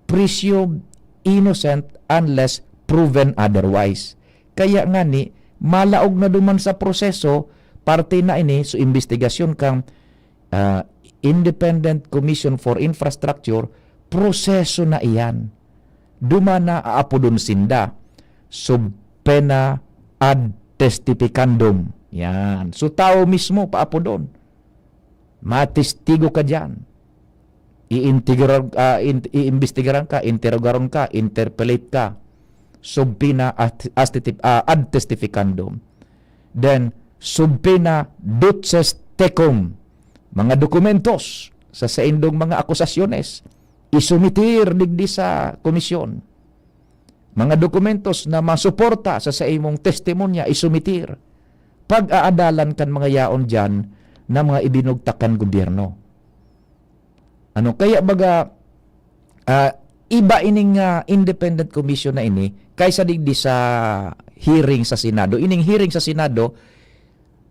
presumed innocent unless proven otherwise. Kaya ngani, malaog na duman sa proseso, parte na ini, so, imbestigasyon kang, ah, Independent Commission for Infrastructure, proseso na iyan. Duman na aapodon sinda, subpoena ad testificandum. Yan. So, tawo mismo, paapodon. Matestigo ka diyan. Iintigra-, ah, in-, iimbestigaran ka, interogaron ka, interpellate ka. Subpoena at, as titi-, ah, ad testificandum. Then, subpoena duces tecum. Mga dokumentos sa saindong mga akusasyones, isumitir digdi sa komisyon. Mga dokumentos na masuporta sa saimong testimonya, isumitir. Pag-aadalan kan mga yaon diyan na mga ibinugtak kan gobyerno. Ano, kaya baga, ah, iba ining, ah, independent commission na ini kaysa digdi sa hearing sa Senado. Ining hearing sa Senado,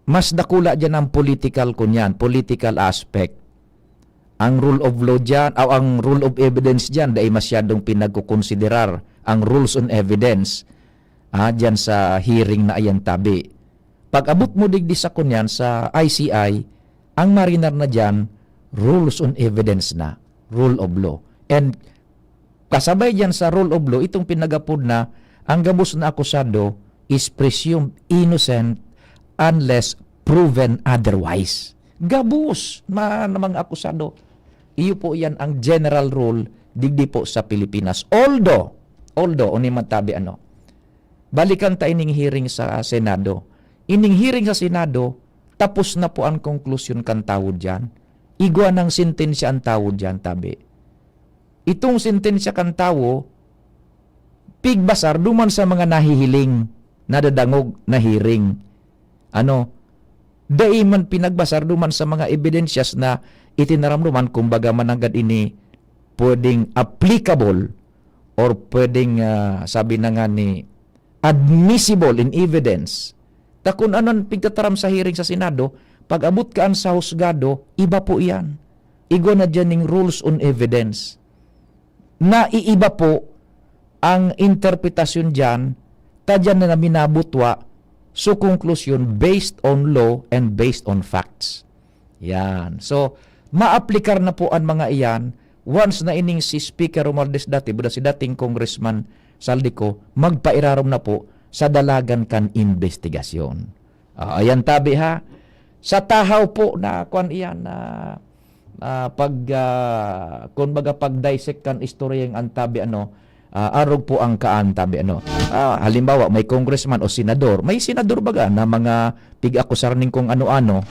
mas dakula diyan ang political kunyan, political aspect. Ang rule of law diyan, o ang rule of evidence diyan, dai masyadong pinagkukonsiderar ang rules on evidence, ah, diyan sa hearing na iyan tabi. Pag-abot mo digdi sa kunyan, sa I C I, ang marinar na diyan, rules on evidence na, rule of law. And kasabay diyan sa rule of law, itong pinagapod na, ang gabos na akusado is presumed innocent unless proven otherwise. Gabos na, na mga akusado. Iyo po yan ang general rule digdi po sa Pilipinas. Although, although, uni man tabi ano, balikan ta ining hearing sa Senado. Ining hearing sa Senado, tapos na po ang konklusyon kan tawo diyan. Igwa ng sentensya ang tawo diyan, tabi. Itong sentensya kan tawo, pigbasar duman sa mga nahihiling, nadadangog, nahiring. Ano, dai man pinagbasar duman sa mga ebidensyas na itinaram duman, kumbaga, mananggad ini pwedeng applicable or pwedeng, ah, sabi na nga ni, admissible in evidence. Ta kun ano an pigtataram sa hearing sa Senado, pag-abot kaan sa husgado, iba po iyan. Igwa na diyan ning rules on evidence. Naiiba po ang interpretasyon diyan, ta diyan na minabutwa so konklusyon based on law and based on facts. Yan. So, maaplikar na po an mga iyan once na ining si Speaker Romualdez dati, buda si dating Congressman Zaldy Co, magpairarom na po sa dalagan kan imbestigasyon. Ah, ayan tabi ha. Sa tahaw po na kwan iyan na, ah, pag, ah, kumbaga pag-dissect kan istorya ang tabi ano, ah, arog po ang kaan tabi ano. Ah, halimbawa, may congressman o senador. May senador baga na mga pig-akusar nin kung ano-ano.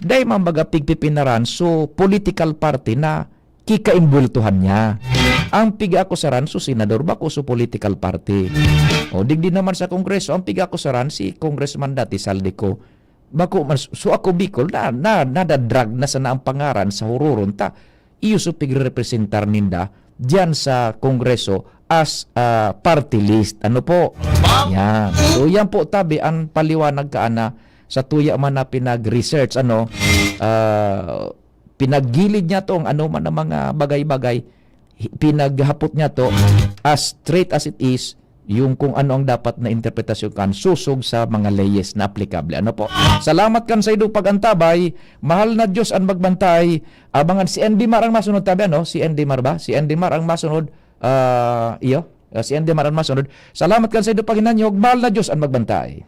Dai man baga pigpipinaran so political party na kikaimbweltohan niya. Ang pig-aakusaran so senador, bako so political party. O digdi naman sa Kongreso, ang pig-aakusaran si Congressman dati Zaldy Co. Bako man, so ako Bicol, na, na, nadadrag na sana ang pangaran sa huroron ta. Iyo so pigrerepresentar ninda diyan sa Kongreso as, ah, party list. Ano po? Yan. So yan po tabi ang paliwanag kaana sa tuya man na pinag-research, ano, ah, pinaggilid niya to ang ano man ang mga bagay-bagay, hi- pinaghapot niya to as straight as it is, yung kung ano ang dapat na interpretasyon kan susog sa mga leyes na aplikable. Ano po? Salamat kan sa ido pag-antabay. Mahal na Diyos ang magbantay. Abangan si Andy Mar ang masunod tabi, ano? Si Andy Mar ba? Si Andy Mar ang masunod. Ah, iyo. Ah, si Andy Mar ang masunod. Salamat kan sa ido paghinanyog. Mahal na Diyos ang magbantay.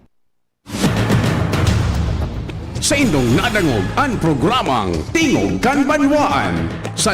Sa indong nadangog ang programang Tingog kan Banwaan. Sa